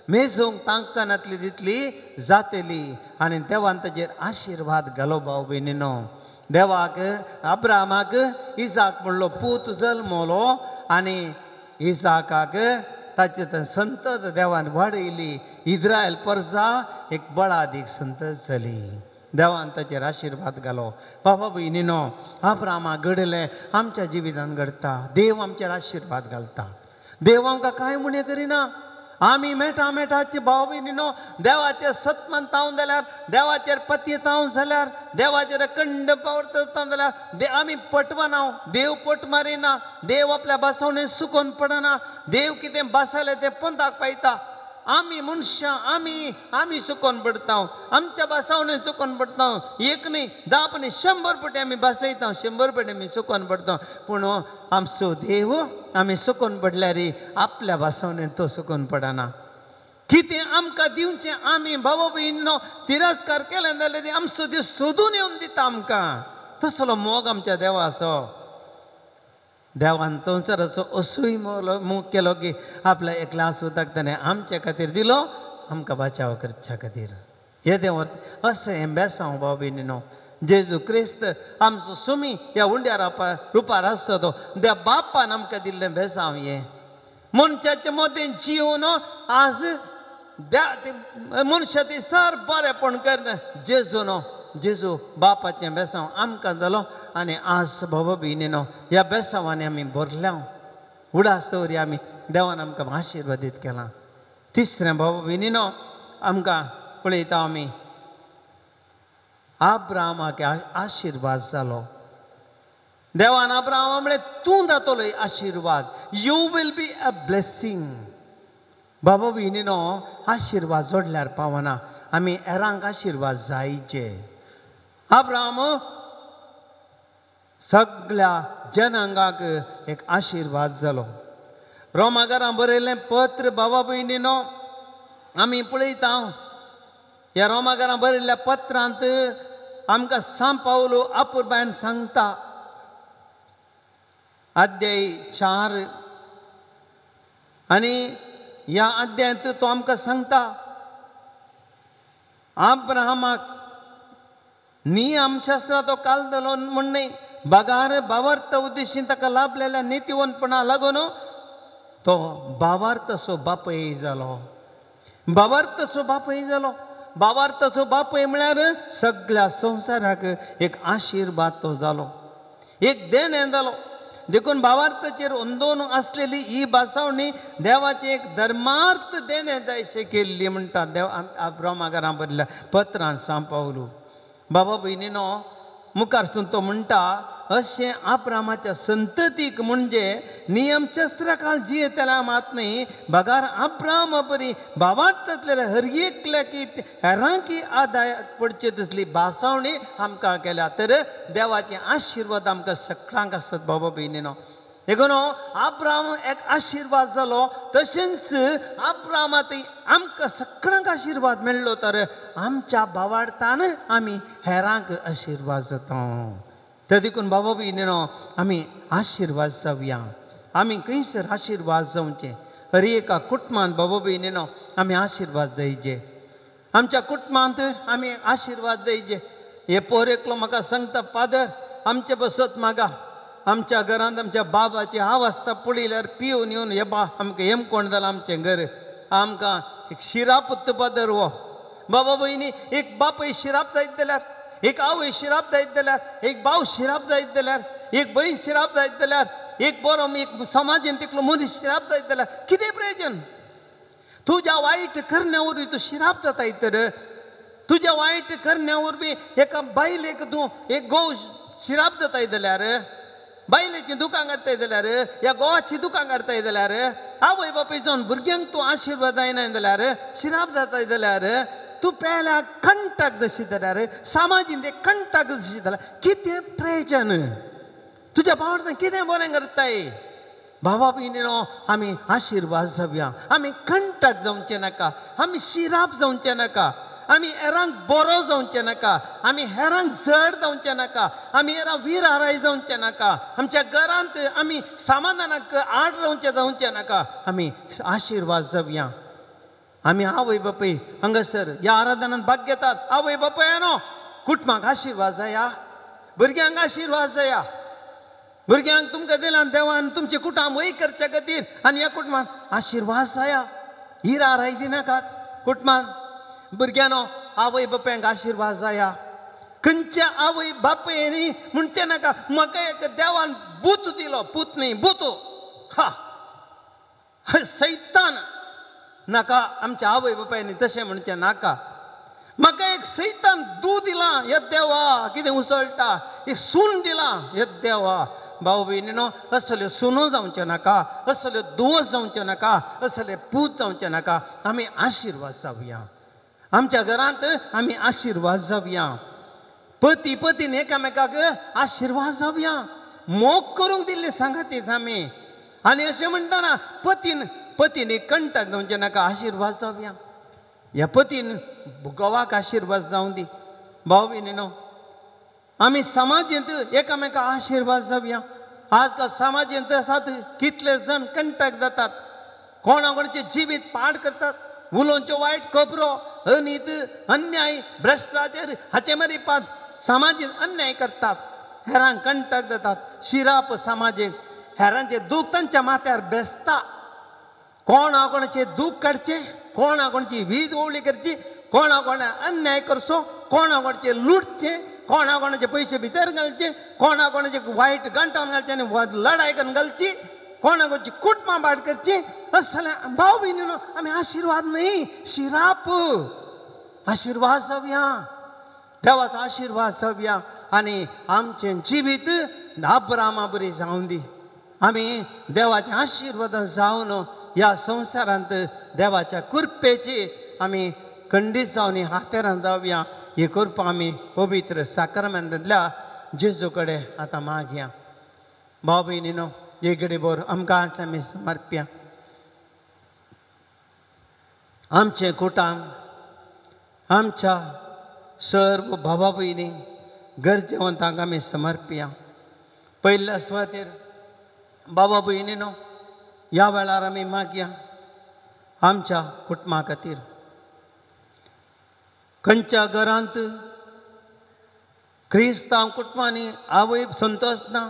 [SPEAKER 1] मेजूंक तांकां नातली तितली जातली. आनी देवान ताजेर आशिर्वाद घालो. भाव भयणीनो, देवाक अब्रामाक इजाक म्हणलो पूत जल्मलो आनी इजाकाक ताचे संतत देवान वाडयली. इज्रायल परसा एक बळादीक संतत जाली. देवान ताचेर आशिर्वाद घालो. बाबा भयणीनो, अब्रामाक घडलें आमच्या जिवितान घडटा. देव आमचेर आशिर्वाद घालता. देव आमकां कांय उणें करिना. आमी मेटा मेटाचे भाव भयणीनो, देवाचेर सत मानता जाल्यार, देवाचेर पतयेता जाल्यार, देवाचेर अखंड पावरता जाल्यार आमी पटवना. देव पट मारिना, देव आपल्या बसवणे सुकोवन पडना, देव कितें बसयलें तें पंथाक पायता. आमी मनशां आमी आमी सुकोवन पडता, आमच्या बसवणे सुकोवन पडता. एक न्ही, 10 न्ही, 100 पटी आमी बसयता, 100 पटी आमी सुकोवन पडता. पूण आमचो देव आमी सुकोवन पडल्यार आपल्या बसवणे तो सुकोवन पडना. कितें आमकां दिवचें आमी बाबा भयणीनो तिरस्कार केलें जाल्यार आमचो देव सोदून येवन दिता आमकां. तसलो मोग आमच्या देवाचो. देवान संवसाराचो असोय मोग केलो की आपल्या एकल्या सुताक ताणें आमचे खातीर दिलो, आमकां बचाव करच्या खातीर. येदें अशें हें बेसांव भाव भयणीनो, जेजू क्रिस्त आमचो सुमी ह्या उंड्या रुपार आसता तो त्या बापान आमकां दिल्लें बेसांव. हें मनशाचे मदें जिवन आज मनशा ती सर बरेंपण करना. जेजू न्हू, जेजू बापाचें बेसांव आमकां जालो आनी आज बाबा भयणीनो ह्या बेसांवांनी आमी भरल्या. उडास दवरी आमी देवान आमकां आशिर्वादीत केलां. तिसरें बाबा भयणीनो, आमकां पळयता आमी आब्रामाक आशिर्वाद जालो. देवान आब्रामा म्हळें तूं जातलो आशिर्वाद, you will be a blessing. बाबा भयणीनो, आशिर्वाद जोडल्यार पावना, आमी हेरांक आशिर्वाद जायचे. आब्राम सगळ्या जनांगाक एक आशिर्वाद जालो. रोमागारां बरयलें पत्र बाबा भयणीनो आमी पळयता. ह्या रोमागारां बरयल्ल्या पत्रांत आमकां सांत पावलो अपुरबायन सांगता, अध्याय 4 आनी ह्या अध्यायांत तो आमकां सांगता आब्राहामाक नियमशास्त्रा तो काल दिलो म्हण न्हय, बगार भावार्थ उद्देशीन ताका लाभलेल्या नितीवंतपणा लागून तो भावार्थाचो बापय जालो. भावार्थाचो बापय जालो. भावार्थाचो बापय म्हळ्यार सगळ्या संवसाराक एक आशिर्वाद तो जालो, एक देणें जालो. देखून भावार्थाचेर अंदोन आसलेली ही भासावणी देवाचें एक धर्मार्थ देणें जायशें केल्ली म्हणटा देव रोमाकारां बरल्या पत्रान सांव पावलू. बाबा भयणीनो, मुखार तो म्हणटा अशें आब्रामाच्या संततीक म्हणजे नियमशास्त्रा खाल जियेतल्या मात न्ही, बगार आब्रामा बरी भावार्थांतल्या हर एकल्याक हेरांकी आदाय पडचे तसली भासावणी आमकां केल्या. तर देवाचे आशिर्वाद आमकां सगळ्यांक आसत बाबा भयणीनो. देखून आब्राम एक आशिर्वाद जालो, तशेंच आब्रामा थंय आमकां सगळ्यांक आशिर्वाद मेळ्ळो. तर आमच्या भावार्थान आमी हेरांक आशिर्वाद जाता. तर देखून बाबा भयणीनो आमी आशिर्वाद जावया, आमी खंयसर आशिर्वाद जावचें. हर एका कुटुंबांत बाबा भयणीनो आमी आशिर्वाद जायचे, आमच्या कुटुंबांत आमी आशिर्वाद जायचे. हे पोर एकलो म्हाका सांगता, फादर आमचे बसत म्हाका आमच्या घरांत आमच्या बाबाची आवाज पळयल्यार पिवन येवन हे बा आमकां हेमकोण जालां आमचें घर, आमकां एक शिराप फादर हो. बाबा भयणी, एक बापूय शिराप जायत जाल्यार, एक आवय शिराप जायत जाल्यार, एक भाव शिराप जायत जाल्यार, एक भयण शिराप जायत जाल्यार, एक बरो एक समाजेन तितलो मनीस शिराप जायत जाल्यार कितें प्रयोजन? तुज्या वायट करण्या वरवीं तूं शिराप जाताय. तर तुज्या वायट करण्या वरवीं एका बायलेक तूं एक गोव शिराप जाताय जाल्यार, बायलेचीं दुकां काडटाय जाल्यार, ह्या गोवाचीं दुकां काडटाय जाल्यार, आवय बापूय जावन भुरग्यांक तूं आशिर्वाद जायना जाल्यार, शिराप जाताय जाल्यार, तूं पेल्या कंटाक दशी जाल्यार, समाजीन ते कंटाक दशी जाल्यार कितें प्रयोजन? तुज्या भावार्थान कितें बरें करताय? बाबा भयणीनो आमी आशिर्वाद जावया, आमी कंटाक जावचें नाका, आमी शिराप जावचें नाका, आमी हेरांक बरो जावचें नाका, आमी हेरांक जड जावचें नाका, आमी हेरांक विराराय जावचें नाका, आमच्या घरांत आमी समाधानाक आड रावचें जावचें नाका. आमी आशिर्वाद जावया. आमी आवय बापूय हांगासर ह्या आराधनांत भाग घेतात. आवय बापूय न्हू कुटुंबाक आशिर्वाद जाया, भुरग्यांक आशिर्वाद जाया. भुरग्यांक तुमकां दिला देवान तुमचें कुटुंब वय करच्या खातीर आनी ह्या कुटुंबान आशिर्वाद जाया. हिराराय दिनाकात कुटुंबान. भुरग्यांनो आवय बापायक आशिर्वाद जाया. खंयच्या आवय बापाय न्ही म्हणचें नाका म्हाका एक देवान बूत दिलो, पूत न्ही बूत, हा सैतान नाका. आमच्या आवय बापायनी तशें म्हणचें नाका. म्हाका एक सैतान दूद दिलां ह्या देवा, कितें उसळटा, एक सून दिलां ह्या देवा. भाव भयणीनो असल्यो सुनो जावच्यो नाका, असल्यो दोस जावच्यो नाका, असले पूत जावचे नाका. आमी आशिर्वाद जावया, आमच्या घरांत आमी आशिर्वाद जावया. पती पतीन एकामेकाक आशिर्वाद जावया. मोग करूंक दिल्ले सांगातीत आमी. आनी अशें म्हणटना पतीन पतीन एक कंटाक जावचें नाका, आशिर्वाद जावया. ह्या पतीन घोवाक आशिर्वाद जावं दी. भाव भयणीनो आमी समाजेंत एकामेका आशिर्वाद जावया. आजकाल समाजेंत आसात कितले जण कंटाक जातात, कोणा कोणाचें जिवीत पाड करतात, उलोवच्यो वायट खबरो, अनीत, अन्याय, भ्रश्टाचार हाचे मारीपात समाजीक अन्याय करतात, हेरांक कंटाक जातात, शिराप समाजीक, हेरांचें दूख तांच्या माथ्यार बेसता. कोणा कोणाचें दूख काडचें, कोणा कोणाची वीज ओवळी करची, कोणा कोणा अन्याय करचो, कोणा कोणाचें लुटचें, कोणा कोणाचे पयशे भितर घालचे, कोणा कोणाचे वायट गांठावन घालचे आनी लडाय करून घालची, कोणा कोणाची कुटुंबां पाड करची. असल्या भाव भयणीनो आमी आशिर्वाद न्हय, शिराप. आशिर्वाद जावया, देवाचो आशिर्वाद जावया आनी आमचें जिवीत आब्रामा बरी जावं दी. आमी देवाच्या आशिर्वादान जावन ह्या संवसारांत देवाच्या कृपेची आमी खंडीत जावन हातेरान जावया. ही कृपा आमी पवित्र साक्रामेंतांतल्या जेजू कडेन आतां मागया. भाव भयणीनो एक घडी भर आमकां आज आमी समर्प्या. आमचें कुटुंब, आमच्या सर्व भावा भयणींक, गरजेवंतांक आमी समर्प्या. पयल्या सुवातेर बाबा भयणीनो ह्या वेळार आमी मागया. आमच्या कुटुंबा खातीर. खंयच्या घरांत क्रिस्तांव कुटुंबांनी आवय संतोश ना,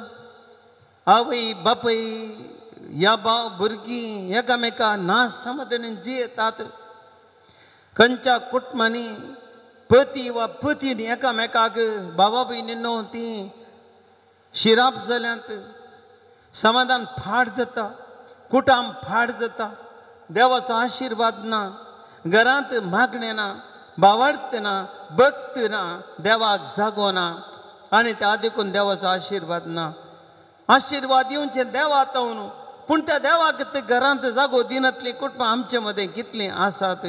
[SPEAKER 1] आवय बापूय या भाव भुरगीं एकामेका ना समाधान जियेतात. खंयच्या कुटुंबांनी पती वा पतीन एकामेकाक बाबा भयणीनो ती शिराप जाल्यांत. समाधान फाट जाता, कुटाम फाट जाता, देवाचो आशिर्वाद ना, घरांत मागणें ना, बावडत ना, भक्त ना, देवाक जागो ना आनी त्या देखून देवाचो आशिर्वाद ना. आशिर्वाद दिवचें देवा तवन, पूण त्या देवाक ते घरांत जागो दिनातलीं कुटुंबां आमचे मदें कितलीं आसात.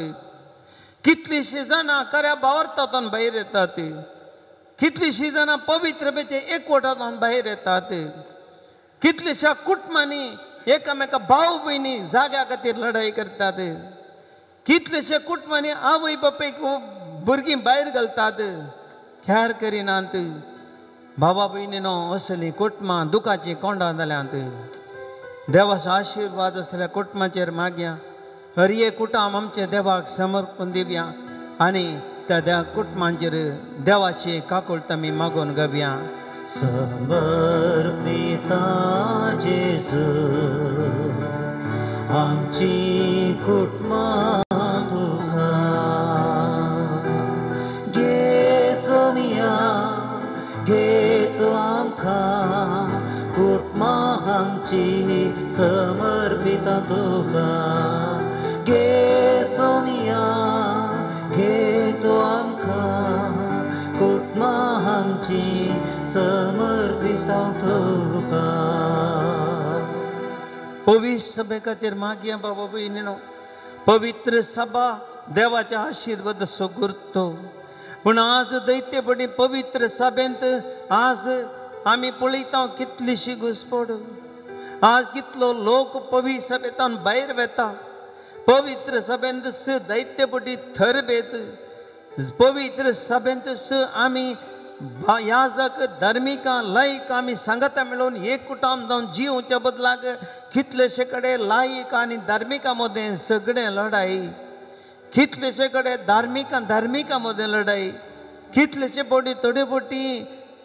[SPEAKER 1] कितलींशीं जाणां खऱ्या बावरतातून भायर येतात, कितलींशीं जाणां पवित्र बेचे एकवटांतून भायर येतात. कितलींश्या कुटुंबांनी एकामेका भाव भयणी जाग्या खातीर लढाई करतात. कितलेशे कुटुंबांनी आवय बापायक भुरगीं भायर घालतात, ख्यार करिनात. बाबा भयणीनो असलीं कुटुंबां दुखाचीं कोंडां जाल्यांत. देवाचो आशिर्वाद असल्या कुटुंबाचेर मागया. हर एक कुटुंब आमचें देवाक समर्पण दिवया आनी त्या त्या कुटुंबांचेर देवाची काकुळट आमी मागून घेवया.
[SPEAKER 2] समर्पिता जेजू आमची कुटुंबां तुका, घे सोमिया घे तूं आमकां, कुटुंबां आमची समर्पिता तुका. घे सोमिया घे तूं आमकां, कुटुंबां आमची समर्पिता तुका.
[SPEAKER 1] पवित्र सभे खातीर मागया बाबा भयणीनो. पवित्र सभा देवाच्या आशिर्वादाचो गुर्तो. पूण आज दैत्य बडी पवित्र सभेंत आज आमी पळयता कितलीशी घुसपड. आज कितलो लोक पवित्र सभेंतान भायर वेता. पवित्र सभेंत दैत्य बडी थरबेत. पवित्र सभेंत आमी याजक धार्मिकां लायक आमी सांगाता मेळून एक कुटाम जावन जिवच्या बदलाक कितलेशे कडेन लायक आनी धार्मिकां मदें सगळें लढाई, कितलेशे कडेन धार्मिकां धार्मिकां मदें लढाई, कितलेशे बोडी थोडे बोटी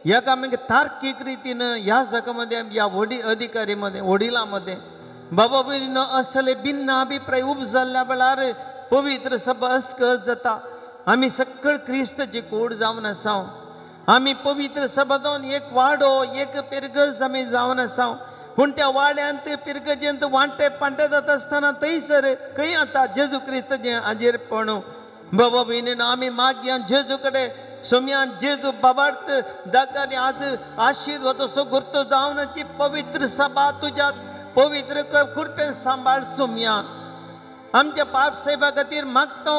[SPEAKER 1] एकामेक तार्कीक रितीन याजका मदें ह्या व्हडी अधिकारी मदें वडिलां मदें बाबा भयणीनो असले भिन्न अभिप्राय उब जाल्ल्या वेळार पवित्र सभा अस्कस जाता. आमी सकळ क्रिस्ताची कूड जावन आसा. आमी पवित्र सभा जावन एक वाडो एक पिरगज आमी जावन आसा. पूण त्या वाड्यांत पिरगजेंत वांटे पांटे जाता आसतना थंयसर खंय आतां जेजू क्रिस्ताचें हाजेरपण. बाबा भयणीनो आमी मागया जेजू कडेन सोम्यान जेजू बाबार्थ जाकानी आज आशिर्वादाचो गुर्तो जावनाची पवित्र सभा तुज्या पवित्र कृपेन सांबाळ सोम्या. आमच्या पाप साहेबा खातीर मागता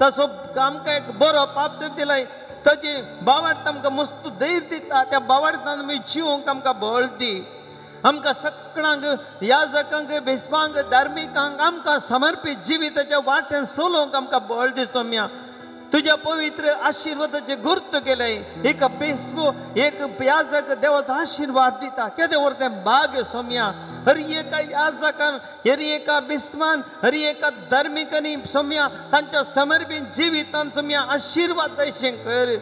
[SPEAKER 1] तसो आमकां एक बरो पाप साहेब दिलाय, ताजी बावार्थ आमकां मस्त धैर्य दिता. त्या बावार्थान आमी जिवंक आमकां बळ दी. आमकां सगळ्यांक याजकांक बेस्पांक धार्मिकांक आमकां समर्पीत जिविताच्या वाटेन चलोवंक आमकां बळ दी सोम्या. तुज्या पवित्र आशिर्वादाचें गुर्त केलें. एक बेस्पो एक याजक देवाचो आशिर्वाद दिता. केदें व्हर तें भाग्य सोम्या. हर एका याजकान हर एका बिस्मान हर एका धार्मिकांनी सोम्या तांच्या समर्पीत जिवितान सोम्या आशिर्वाद जायशें कर.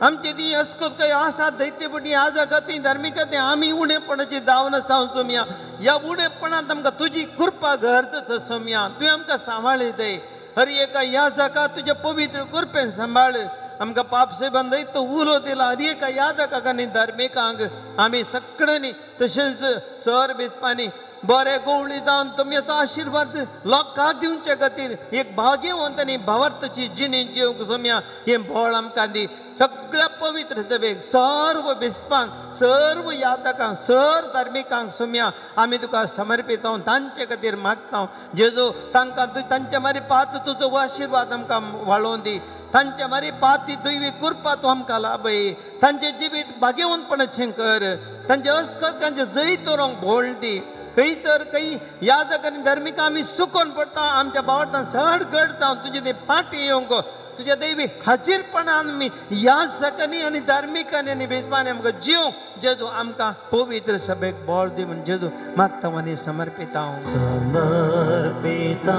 [SPEAKER 1] आमचे ती अस्कत काय आसा दैत्यपटी याजका ती धार्मिका ती आमी उणेपणाची जावन आसा सोम्या. ह्या उणेपणांत आमकां तुजी कृपा गरज सोम्या. तुवें आमकां सांबाळी दे. हर एका याजका तुज्या पवित्र कृपेन सांबाळ. आमकां पाप साहेबान तो उलो दिला. हर एका याजकाक आनी धार्मिकांक आमी सगळ्यांनी तशेंच सर बेजपांनी बरे गोवळी जावन तुमचो आशिर्वाद लोकांक दिवचे खातीर एक भाग्यवंत आनी भावार्थाची जिणी जिवंक सोम्या हें बळ आमकां दी. सगळ्या पवित्र सभेक सर्व बिस्पांक सर्व यादकांक सर्व धार्मिकांक सोम्या आमी तुका समर्पित तांचे खातीर मागता. जेजू तांकां तूं तांचे मारी पात तुजो आशिर्वाद आमकां वाळोवन दी. तांचे मारी पाती दैवी कृपा तूं आमकां लाभय. तांचें जिवीत भाग्यवंतपणाचें कर. तांचे अस्कत तांचें जैत व्हरूंक बोळ दी. खंय तर खंय याजक आनी धार्मिक आमी सुकोन पडटा. आमच्या बावडतान सड घट जावन तुजे ते पाटी येवंक तुज्या दैवी हाजीरपणान आमी याजकांनी आनी धार्मिकांनी आनी बेजमानी आमकां जीव जेजू आमकां पवित्र सभेक बळ दी म्हूण जेजू मागता आनी समर्पिता.
[SPEAKER 2] समर्पिता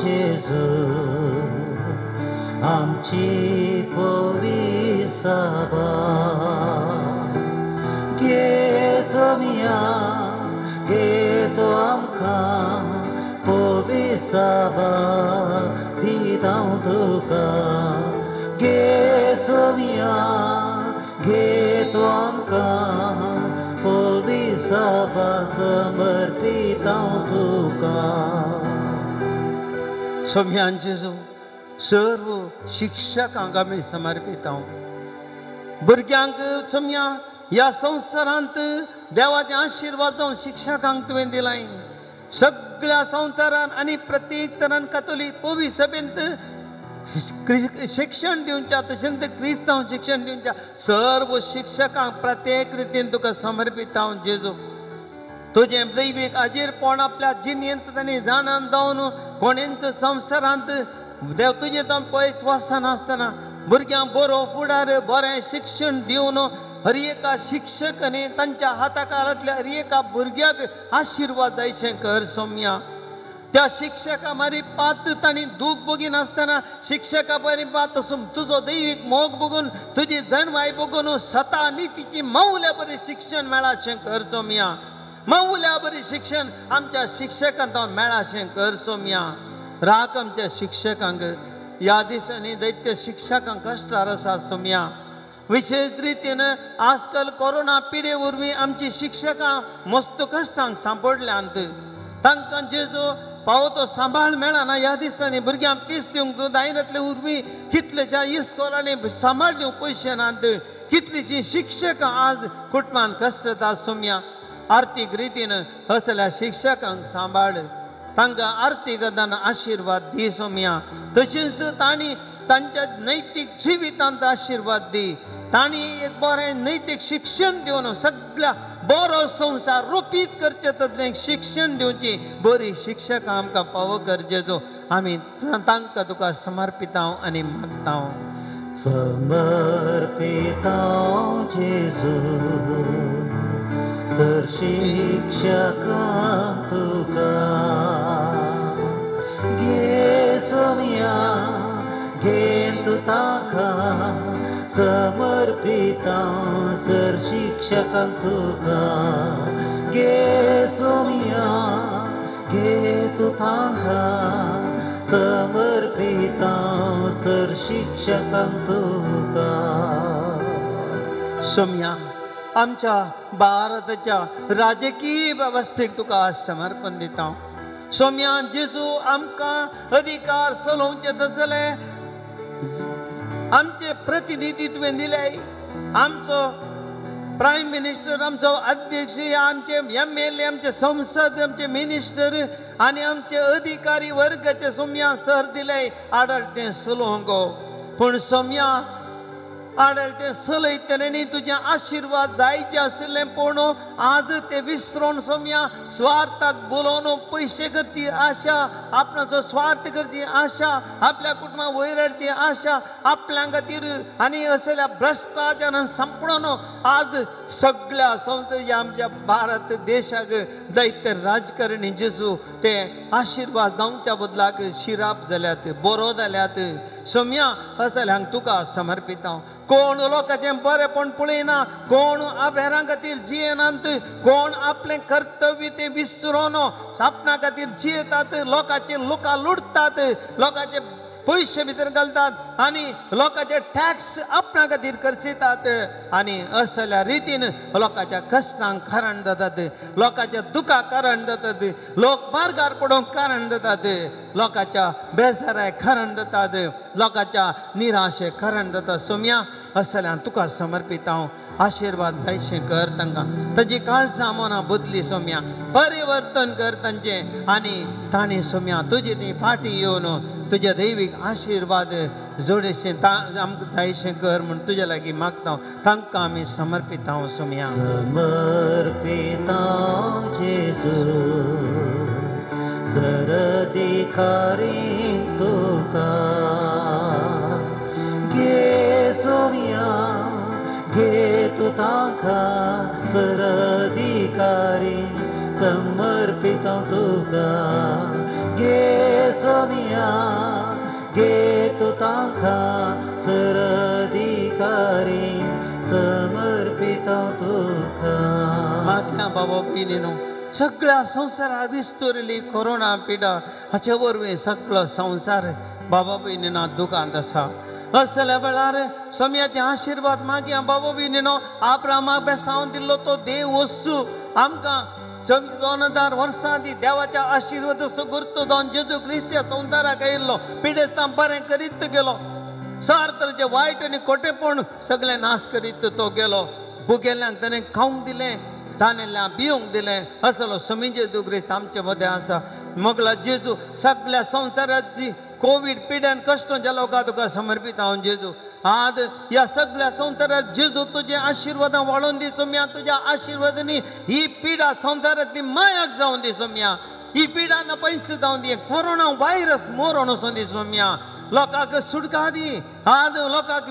[SPEAKER 2] जेजू आमची पवी सभा घे सोमिया घे तो आमकां पवी सभा दिता तुका घे सोमिया घे तो आमकां पवी सभा समर्पिता तुका.
[SPEAKER 1] सोम्यान जेजू सर्व शिक्षकांक आमी समर्पिता. भुरग्यांक सोम्या ह्या संवसारांत देवाचे आशिर्वाद जावन शिक्षकांक तुवें दिलाय. सगळ्या संवसारान आनी प्रत्येक तरान कातोलीक पवी सभेंत शिक्षण दिवच्या तशेंच क्रिस्तांव शिक्षण दिवच्या सर्व शिक्षकांक प्रत्येक रितीन तुका समर्पिता जेजू. तुजें दैवीक आजीरपण आपल्या जिणेंत तांणी जाणान जावन कोणेंच संवसारांत देव तुजें तो पयस वचनासतना भुरग्यांक बरो फुडार बरें शिक्षण दिवन हर एका शिक्षकांनी तांच्या हाता काळांतल्या हर एका भुरग्याक आशिर्वाद जायशें कर सोम्या. त्या शिक्षका मारी पात तांणी दूख भोगिनासतना शिक्षका बरी पात तुजो दैवीक मोग बघून तुजी जणवाय बघून सता नितीची मौल्या बरें शिक्षण मेळाशें कर सोम्या. मौल्या बरें शिक्षण आमच्या शिक्षकांक मेळाशें कर सोम्या. राख आमच्या शिक्षकांक ह्या दिसांनी दैत्य शिक्षकांक कश्टार आसा सोम्या. विशेष रितीन आजकाल कोरोना पिडे वरवीं आमची शिक्षकां मस्त कश्टांक सांपडल्यांत. तांकां जेजो पावो तो सांबाळ मेळना. ह्या दिसांनी भुरग्यांक फीस दिवंक दायनांतले वरवीं कितलेच्या इस्कोलांनी सांबाळ दिवंक पयशे नात. कितलींशीं शिक्षकां आज कुटुंबान कश्टता सोम्या. आर्थीक रितीन असल्या शिक्षकांक सांबाळ, तांकां आर्थीक दान आशिर्वाद दी सोम्या. तशेंच तांणी तांच्या नैतीक जिवितांत आशिर्वाद दी. तांणी एक बरें नैतीक शिक्षण दिवन सगळ्या बरो संवसार रुपीत करचें तसलें शिक्षण दिवची बरी शिक्षकां आमकां पावो कर जेजू. आमी तांकां तुका समर्पिता आनी मागता.
[SPEAKER 2] समर्पिता जेजू सर शिक्षकांक तुका घे सोम्या घे तूं तांकां समर्पिता सर शिक्षकांक तुका घे सोम्या घे तूं तांकां समर्पिता सर शिक्षकांक तुका.
[SPEAKER 1] सोम्या आमच्या भारताच्या राजकीय वेवस्थेक तुका समर्पण दिता. सोम्या जेजू आमकां अधिकार चलोवचे तसले आमचे प्रतिनिधी तुवें दिले. आमचो प्रायम मिनिस्टर, आमचो अध्यक्ष, आमचे MLA, आमचे संसद, आमचे मिनिस्टर आनी आमचे अधिकारी वर्गाचे सोम्या सर दिले आडळतें चलोवंक. पूण सोम्या आडळतें चलयतले न्ही तुजें आशिर्वाद जायचे आशिल्लें पूण आज ते विसरून सोम्या स्वार्थाक बोलोवन पयशे करची आशा, आपणाचो स्वार्थ करची आशा, आपल्या कुटुंबाक वयर हाडची आशा आपल्या खातीर आनी असल्या भ्रश्टाचारान संपडून आज सगळ्या संवसाराच्या आमच्या भारत देशाक जायते राजकारणी जेजू ते आशिर्वाद जावच्या बदलाक शिराप जाल्यात, बरो जाल्यात. सोम्या असल्यांक तुका समर्पिता. कोण लोकांचें बरेंपण पळयना, कोण हेरां खातीर जियेनात, कोण आपलें कर्तव्य तें विसरून आपणा खातीर जियेतात, लोकांचे लोकां लुटतात, लोकांचे पयशे भितर घालतात आनी लोकांचे टॅक्स आपणा खातीर खर्चितात आनी असल्या रितीन लोकांच्या कश्टांक कारण जातात, लोकांच्या दुखाक कारण जातात, लोक मार्गार पडोवंक कारण जातात, लोकांच्या बेजाराक कारण जातात, लोकांच्या निराशेक कारण जातात. सोम्या असल्यान तुका समर्पिता हांव. आशिर्वाद जायशें कर तांकां, ताजी काळजां मनां बदली सोम्या, परिवर्तन कर तांचें आनी तांणी सोम्या तुजी ती फाटी येवन तुज्या दैवीक आशिर्वाद जोडेशें आमकां जायशें कर म्हूण तुज्या लागीं मागता. तांकां आमी समर्पिता हांव सोम्या.
[SPEAKER 2] समर्पिता जेजू सरधिकारी तुका घे तूं तांकां सर अधिकारी समर्पित तुका घे सोमिया घे तूं तांकां सर अधिकारी समर्पित तुका.
[SPEAKER 1] मागया बाबा भयणीनो सगळ्या संवसारार विस्तुरली कोरोना पिडा हाचे वरवीं सगळो संवसार बाबा भयणीनो दुखांत आसा. असल्या वेळार सोम्याचे आशिर्वाद मागया बाबा भयणीनो. आब्रामाक बेसावन दिल्लो तो देव वस्तू आमकां 2000 वर्सां आदी देवाच्या आशिर्वादाचो गुर्तो जावन जेजू क्रिस्त ह्या संवसाराक आयिल्लो, पिडेस्तां बरें करीत गेलो, सार तरेचें वायट आनी खोटेपण सगळें नाश करीत तो गेलो. भुगेल्यांक ताणें खावंक दिलें, तानेल्यांक पिवंक दिलें. असलो स्वामी जेजू क्रिस्त आमचे मदें आसा. मोगला जेजू सगळ्या संवसाराची कोवीड पिड्यान कश्ट ज्या लोकां तुका समर्पीत हांव जेजू. आज ह्या सगळ्या संवसारात जेजू तुजे आशिर्वादां वाडोवन दी सोम्या. तुज्या आशिर्वादांनी ही पिडा संवसारांतली मायाक जावन दी सोम्या. ही पिडा ना पयस जावन दी. कोरोना व्हायरस मोरोन वचोन दी सोम्या. लोकांक सुटका दी. आज लोकांक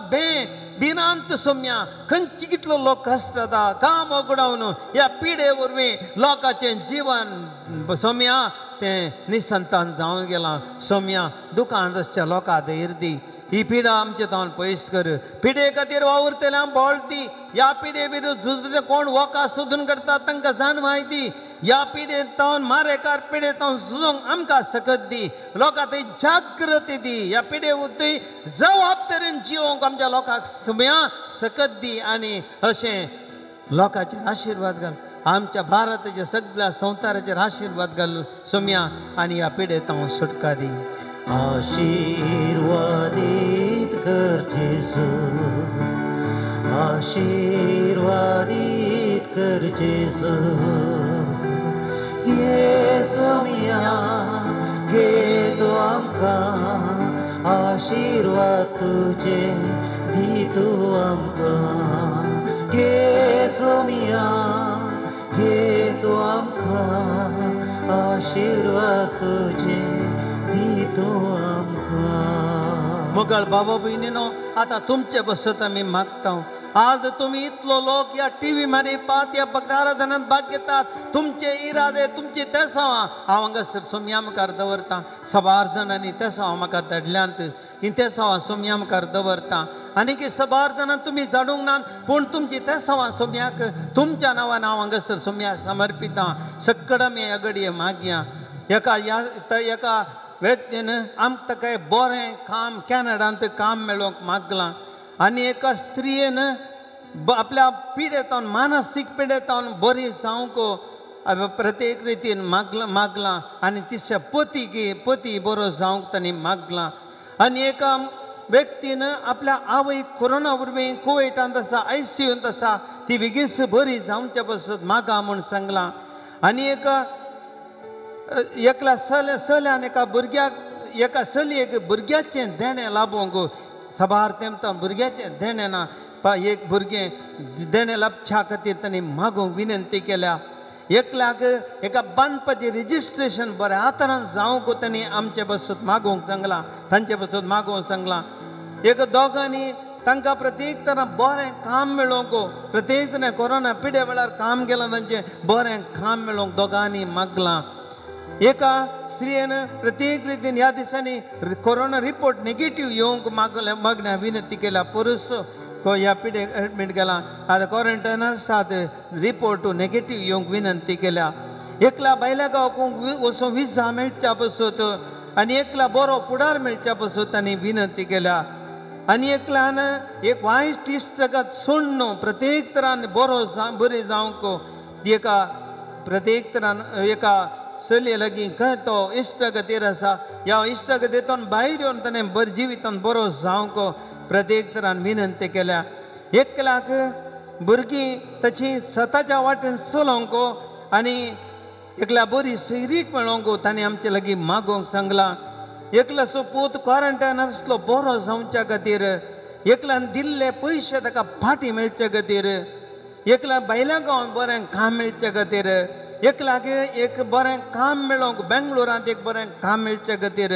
[SPEAKER 1] भिरांत सोम्या. खंयची कितलो लोक कश्ट जाता काम उगडावन ह्या पिडे वरवीं लोकांचें जिवन सोम्या तें निसंतान जावन गेलां. सोम्या दुकान आसच्या लोकांक धैर्य दी. ही पिडा आमचे तावन पयस कर. पिडे खातीर वावुरतल्यांक बळ दी. ह्या पिडे विरुद्ध झुजते कोण वखदां सोदून काडटा तांकां जाणवाय दी. ह्या पिडे तावन मारेकार पिडे तावन झुजोंक आमकां सकत दी. लोकांक थंय जागृती दी. ह्या पिडे वरवीं जबाबदारीन जिवोंक आमच्या लोकांक सोम्या सकत दी आनी अशें लोकांचेर आशिर्वाद घाल. आमच्या भारताच्या सगळ्या संवसाराचेर आशिर्वाद घाल सोम्या आनी ह्या पिडे तावन सुटका दी.
[SPEAKER 2] आशीर्वादीत कर जेजू, आशीर्वादीत कर जेजू. ये सोमिया घे तूं आमकां आशीर्वाद तुजे दी तूं आमकां. घे सोमिया घे तूं आमकां आशीर्वाद तुजे दी तूं आमकां.
[SPEAKER 1] मोगाळ बाबा भयणीनो आतां तुमचे बसत आमी मागता. आज तुमी इतलो लोक ह्या टीव्ही मारी पात ह्या भक्त आराधनांत भाग घेतात. तुमचे इरादे तुमची तेसांवां हांव हांगासर सोम्या मुखार दवरतां. सबार जाणांनी तेसांवां म्हाका धाडल्यांत, हीं तेसांवां सोम्या मुखार दवरतां. आनी की सबार जाणां तुमी जाणूंक नात पूण तुमची तेसांवां सोम्याक तुमच्या नांवान हांव हांगासर सोम्याक समर्पितां. सक्कड आमी ह्या घडये मागया. एका ह्या एका व्यक्तीन आमकां ताका बरें काम कॅनडांत काम मेळोवंक मागलां आनी एका स्त्रियेन आपल्या पिडेतावन मानसीक पिडेतावन बरी जावंक प्रत्येक रितीन मागलां आनी तिच्या पतीक पती बरो जावंक तांणी मागलां. आनी एका व्यक्तीन आपल्या आवय कोरोना वरवीं कुवेटांत आसा, आयसीयूंत आसा, ती बेगीन बरी जावच्या पासत मागा म्हूण सांगलां. आनी एका एकल्या चल्यान एका भुरग्याक एका चलयेक भुरग्याचें देणें लाभोवंक साबार तेमतां भुरग्याचें देणें ना एक भुरगें देणें लाभच्या खातीर तांणी मागूंक विनंती केल्या. एकल्याक एका बांदपाचें रजिस्ट्रेशन बऱ्या आतारान जावंक तांणी आमचे बसून मागूंक सांगलां, तांचे बसून मागूंक सांगलां. एक दोगांनी तांकां प्रत्येक तरा बरें काम मेळोवंक प्रत्येक तरेन कोरोना पिडे वेळार काम केलां तांचें बरें काम मेळोवंक दोगांनी मागलां. एका स्त्रियेन प्रत्येक रितीन ह्या दिसांनी कोरोना रिपोर्ट नेगेटीव येवंक मागल्या मागण्या विनंती केल्या. पुरूस ह्या पिडेक एडमीट केला आतां क्वॉरंटायन आसात रिपोर्ट नेगेटीव येवंक विनंती केल्या. एकल्या बायल्या गांवाक वचून विजा मेळच्या पसत आनी एकल्या बरो फुडार मेळच्या पसत तांणी विनंती केल्या. आनी एकल्यान एक वायट इश्टागत सोडून प्रत्येक तरान बरो बरें जावंक एका प्रत्येक तरान एका चलये लागीं खंय तो इश्टागतीर आसा ह्या इश्टागतींतून भायर येवन ताणें बरें जिवितान बरो जावंक प्रत्येक तरान विनंती केल्या. एकल्याक भुरगीं ताची स्वताच्या वाटेन चलोवंक आनी एकल्या बरी सैरीक मेळोवंक ताणें आमचे लागीं मागोवंक सांगलां. एकल्याचो पूत क्वॉरंटायन आसलो बरो जावच्या खातीर, एकल्यान दिल्ले पयशे ताका फाटीं मेळचे खातीर, एकल्या बायल्या गांवांत बरें काम मेळचे खातीर, एकल्याक एक बरें काम मेळोवंक बेंगलोरांत एक बरें काम मेळचे खातीर,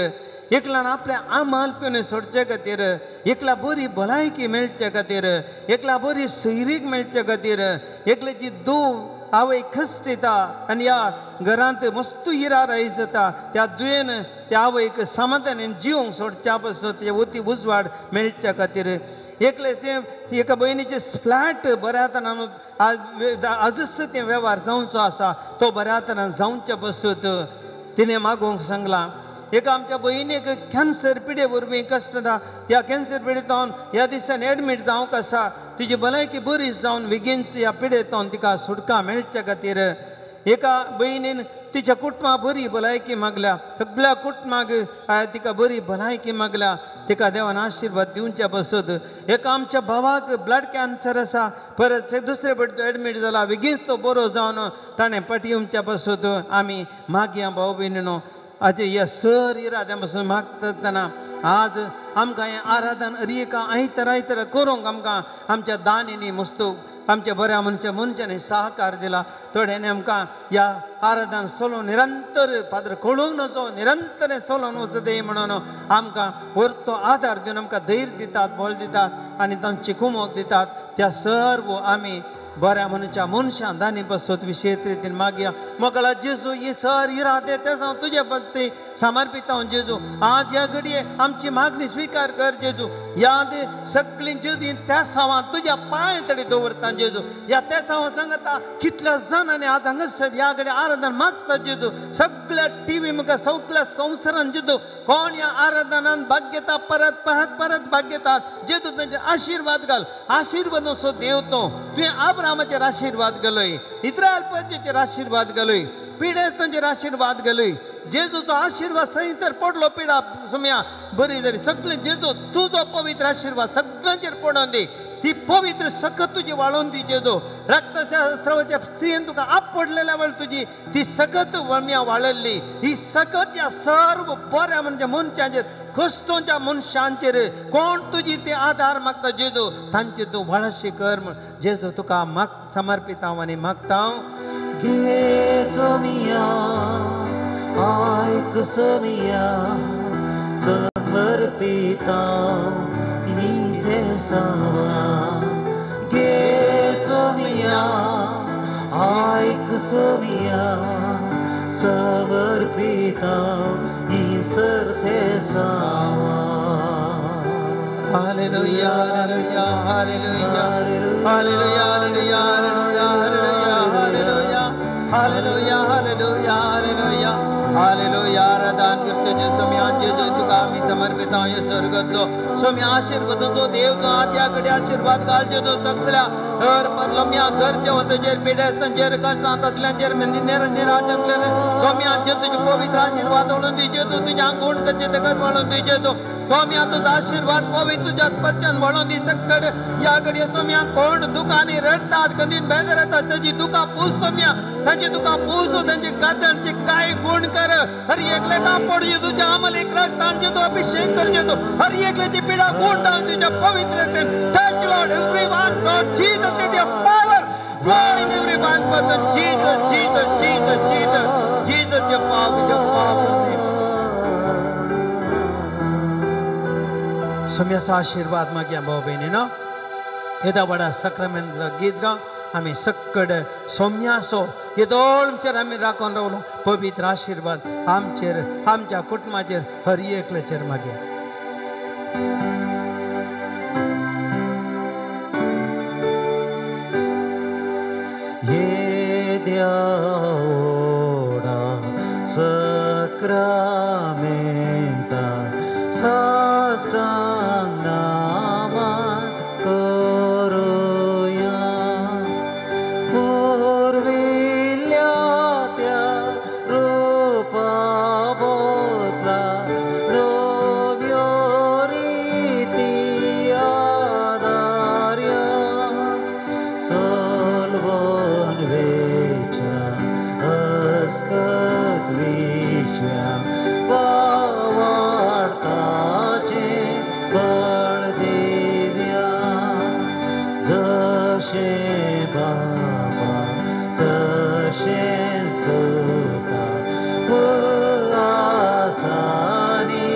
[SPEAKER 1] एकल्यान आपल्या आमाल पिवन सोडचे खातीर, एकला बरी भलायकी मेळचे खातीर, एकला बरी सैरीक मेळचे खातीर, एकल्याची धूव आवय कश्ट येता आनी ह्या घरांत मस्त इरार आयज जाता त्या दुयेन त्या आवयक समाधानान जिवंक सोडच्या पासून ते वती उजवाड मेळच्या खातीर, एकले ते एका भयणीचे फ्लॅट बऱ्या तरान आजच ते वेव्हार जावचो आसा तो बऱ्या तरान जावचे पासून तिणें मागूंक सांगलां. एका आमच्या भयणीक कॅन्सर पिडे वरवीं कश्ट जाता, त्या कॅन्सर पिडेंतल्यान ह्या दिसान एडमीट जावंक आसा, तिजी भलायकी बरी जावन बेगीनच ह्या पिडेंतल्यान तिका सुटका मेळच्या खातीर. एका भयणीन तिच्या कुटुंबा बरी भलायकी मागल्या, सगळ्या कुटुंबाक तिका बरी भलायकी मागल्या, तिका देवान आशिर्वाद दिवच्या पासत. एका आमच्या भावाक ब्लड कॅन्सर आसा, परत दुसरे फावटी तो एडमीट जाला, बेगीनच तो बरो जावन ताणें फाटी येवच्या पासत आमी मागया भाव भयणीनो. आज ह्या सर इराद्या पासून मागता आसतना आज आमकां हें आराधन हर एका आयतार आयतार करूंक आमकां आमच्या दानींनी मस्त आमच्या बऱ्या मनशा मनशांनी सहकार दिला. थोड्यांनी आमकां ह्या आराधन सोलोवन निरंतर फादर कळूंक नजो निरंतर सोलोवन वचत म्हणून आमकां वरतो आदार दिवन आमकां धैर्य दितात, बळ दितात आनी तांची कुमोक दितात. त्या सर्व आमी बऱ्या मनशा मनशां दानी पासत विशेश रितीन मागया. मोगळा जेजू ही सर इरादे तेच हांव तुजे पत्ती समर्पिता हांव जेजू. आज ह्या घडये आमची मागणी स्विकार कर जेजू. याद सगळीं जेजू त्या सावां तुज्या पांय तडी दवरता जेजू. ह्या त्या सावां सांगता कितल्या जाणांनी आज हांगासर ह्या घडये आराधन मागता जेजू. सगळ्या टिवी मुखार सगळ्या संवसारान जेजू कोण ह्या आराधनान भाग घेता परत परत परत भाग घेतात जेजू तांचेर आशिर्वाद घाल. आशिर्वाद असो देव तो तुवें आब्रामाचेर आशिर्वाद घालय, इस्रायल प्रजेचेर आशिर्वाद घालय, पिडेस्तांचेर आशिर्वाद घालय. जेजूचो आशिर्वाद सैंचर पडलो पिडा सुम्या बरी जाली सगळे जेजू तुजो पवित्र आशिर्वाद सगळ्यांचेर पडोवन दी. ती पवित्र सकत तुजी वाळोवन दी जेजू. रक्ताच्या स्रवाच्या स्त्रियेन तुका आपडलेल्या वेळ तुजी ती सकत वळम्या वाळल्ली. ही सकत ह्या सर्व बऱ्या म्हणजे मनशांचेर कश्टोंच्या मनशांचेर कोण तुजी ते आदार मागता जेजू तांचे तूं वळशी कर म्हण जेजू तुका माग समर्पिता हांव आनी मागता हांव.
[SPEAKER 2] घे सोमिया आयक सोमिया समर्पिता घे सोमिया आयक सोमिया समर्पिता सर्ते सावा.
[SPEAKER 1] Hallelujah hallelujah hallelujah hallelujah hallelujah hallelujah hallelujah hallelujah hallelujah hallelujah. आराधन करतो जेजू मी आज जेजू तुका आमी समर्पिता हांव सर करतो. सो मी आशिर्वादाचो देव तूं आज ह्या कडेन आशिर्वाद घाल जेजू सगळ्या हर परलम्या गरजेवंताचेर पिडेस्तांचेर कश्टांतल्यांचेर निराशांतल्यान स्वामी आज तुजे पवित्र आशिर्वाद वाळून दी जेजू. तुज्या गुण करचे तकत वाळून दी जेजू. स्वामी तुजो आशिर्वाद पवित्र तुज्या पचन वाळून दी सगळे ह्या घडये स्वामी कोण दुकांनी रडटात कदीत बेजार येतात ताजी दुकां पूस स्वाम्या, तांची दुकां पूस, तांची कातळची काय गुण कर. हर एकले कापड जेजू तुज्या अमलीक रक्तान जेजू अभिषेक कर जेजू. हर एकल्याची पिडा गुण डाल तुज्या पवित्र touch Lord everyone Lord Jesus, let your power flow in every one person. Jesus, Jesus, Jesus, Jesus, Jesus, your power, your power. सोम्याचो आशिर्वाद मागया भाव भयणीनो. येदा व्हडा साक्रामेंत गीत गावन आमी सक्कड सोम्यासो येदोळ आमचेर आमी राखून रावलो पवित्र आशिर्वाद आमचेर आमच्या कुटुंबाचेर हर एकल्याचेर मागया.
[SPEAKER 2] येद्या व्हडा साक्रामेंता साष्टांग नामान करुया. पुर्विल्ल्या त्या रुपा बदला नव्यो रिती आदार्या. सलवण वेच्या अस्कत वेच्या वावडताचे बळ देव्या. जशें बाबा तशेंच करता उल्हासांनी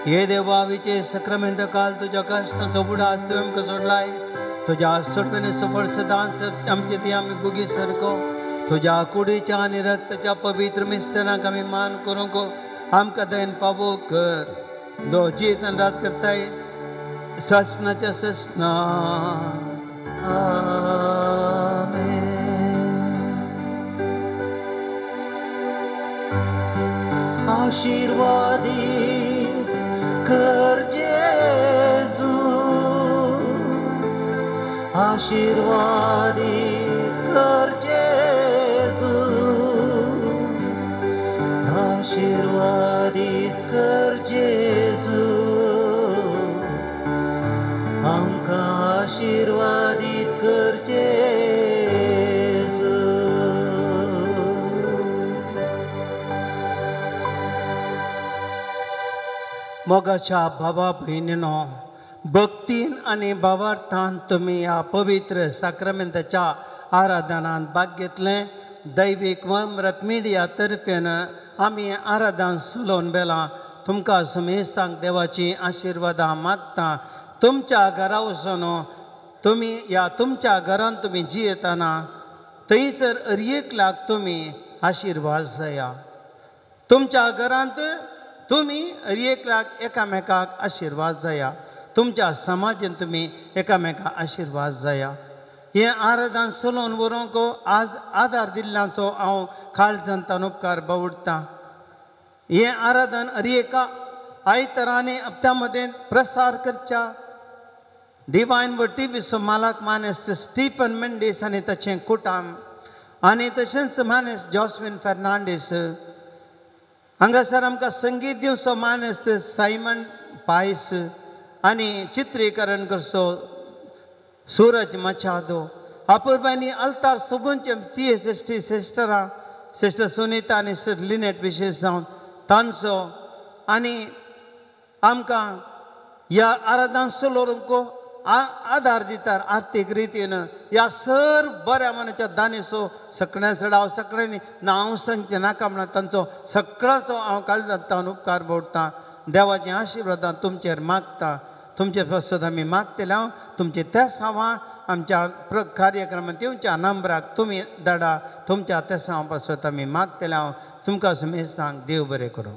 [SPEAKER 1] हे देवा विचे सक्रमेंत काल तुज्या कश्टांचो बुडास तुवें आमकां सोडलाय. तुज्या सोडपेने सफळ सदांच आमचे ती आमी बुगी सारको तुज्या कुडीच्या आनी रक्ताच्या पवित्र मिस्तनाक आमी मान करूंक आमकां दयन पावो कर. जो जीत आनी रात करताय ससनाच्या ससना.
[SPEAKER 2] आमेन. आशीर्वादीत कर जेजू, आशीर्वादीत कर जेजू, आशीर्वादीत कर जेजू, आमकां आशीर्वादीत कर जेजू.
[SPEAKER 1] मोगाच्या बाबा भयणीनो, भक्तीन आनी भावार्थान तुमी ह्या पवित्र साक्रामेंताच्या आराधनांत भाग घेतलें. दैवीक अमृत मिडिया तर्फेन आमी आराधन चलोवन बेलां. तुमकां समेस्तांक देवाची आशिर्वादां मागता. तुमच्या घरा वचून तुमी ह्या तुमच्या घरांत तुमी जियेतना थंयसर अरयेकलाक तुमी आशिर्वाद जाया. तुमच्या घरांत तुमी अरयेकलाक एकामेकाक आशिर्वाद जाया. तुमच्या समाजेन तुमी एकामेकाक आशिर्वाद जाया. हें आराधन चलोवन व्हरूंक आज आदार दिल्ल्याचो हांव काळजांतल्यान उपकार बावडटां. हें आराधन अरयेका आयतरांनी हप्त्या मदें प्रसार करच्या डिवायन व टीव्हीचो मालक मानेस्त स्टीफन मेंडीस आनी ताचें कुटाम आनी तशेंच मानेस्त जॉस्विन फेर्नांडीस. हांगासर आमकां संगीत दिवचो मानेस्त सायमन पायस आनी चित्रीकरण करचो सूरज मचादो. अपुरबायनी अल्तार सोबूनचे सी एस एस टी सिस्टरां सिस्टर सुनीता आनी सिस्टर लिनेट विशेश जावन तांचो आनी आमकां ह्या आराधन चलोवंक आदार दितात आर्थीक रितीन. ह्या सर बऱ्या मनाच्या दानेचो सगळ्यां चड हांव सगळ्यांनी नांव सांगचें नाका म्हणून तांचो सगळ्याचो हांव काळजांतल्यान उपकार बोडटां. देवाचें आशिर्वादां तुमचेर मागता. तुमचे पासत आमी मागतले हांव तुमचे तेसांवां आमच्या कार्यक्रमांत येवच्या नंबराक तुमी धाडा. तुमच्या तेसांवा पासत आमी मागतले हांव. तुमकां समेस्तांक देव बरें करूं.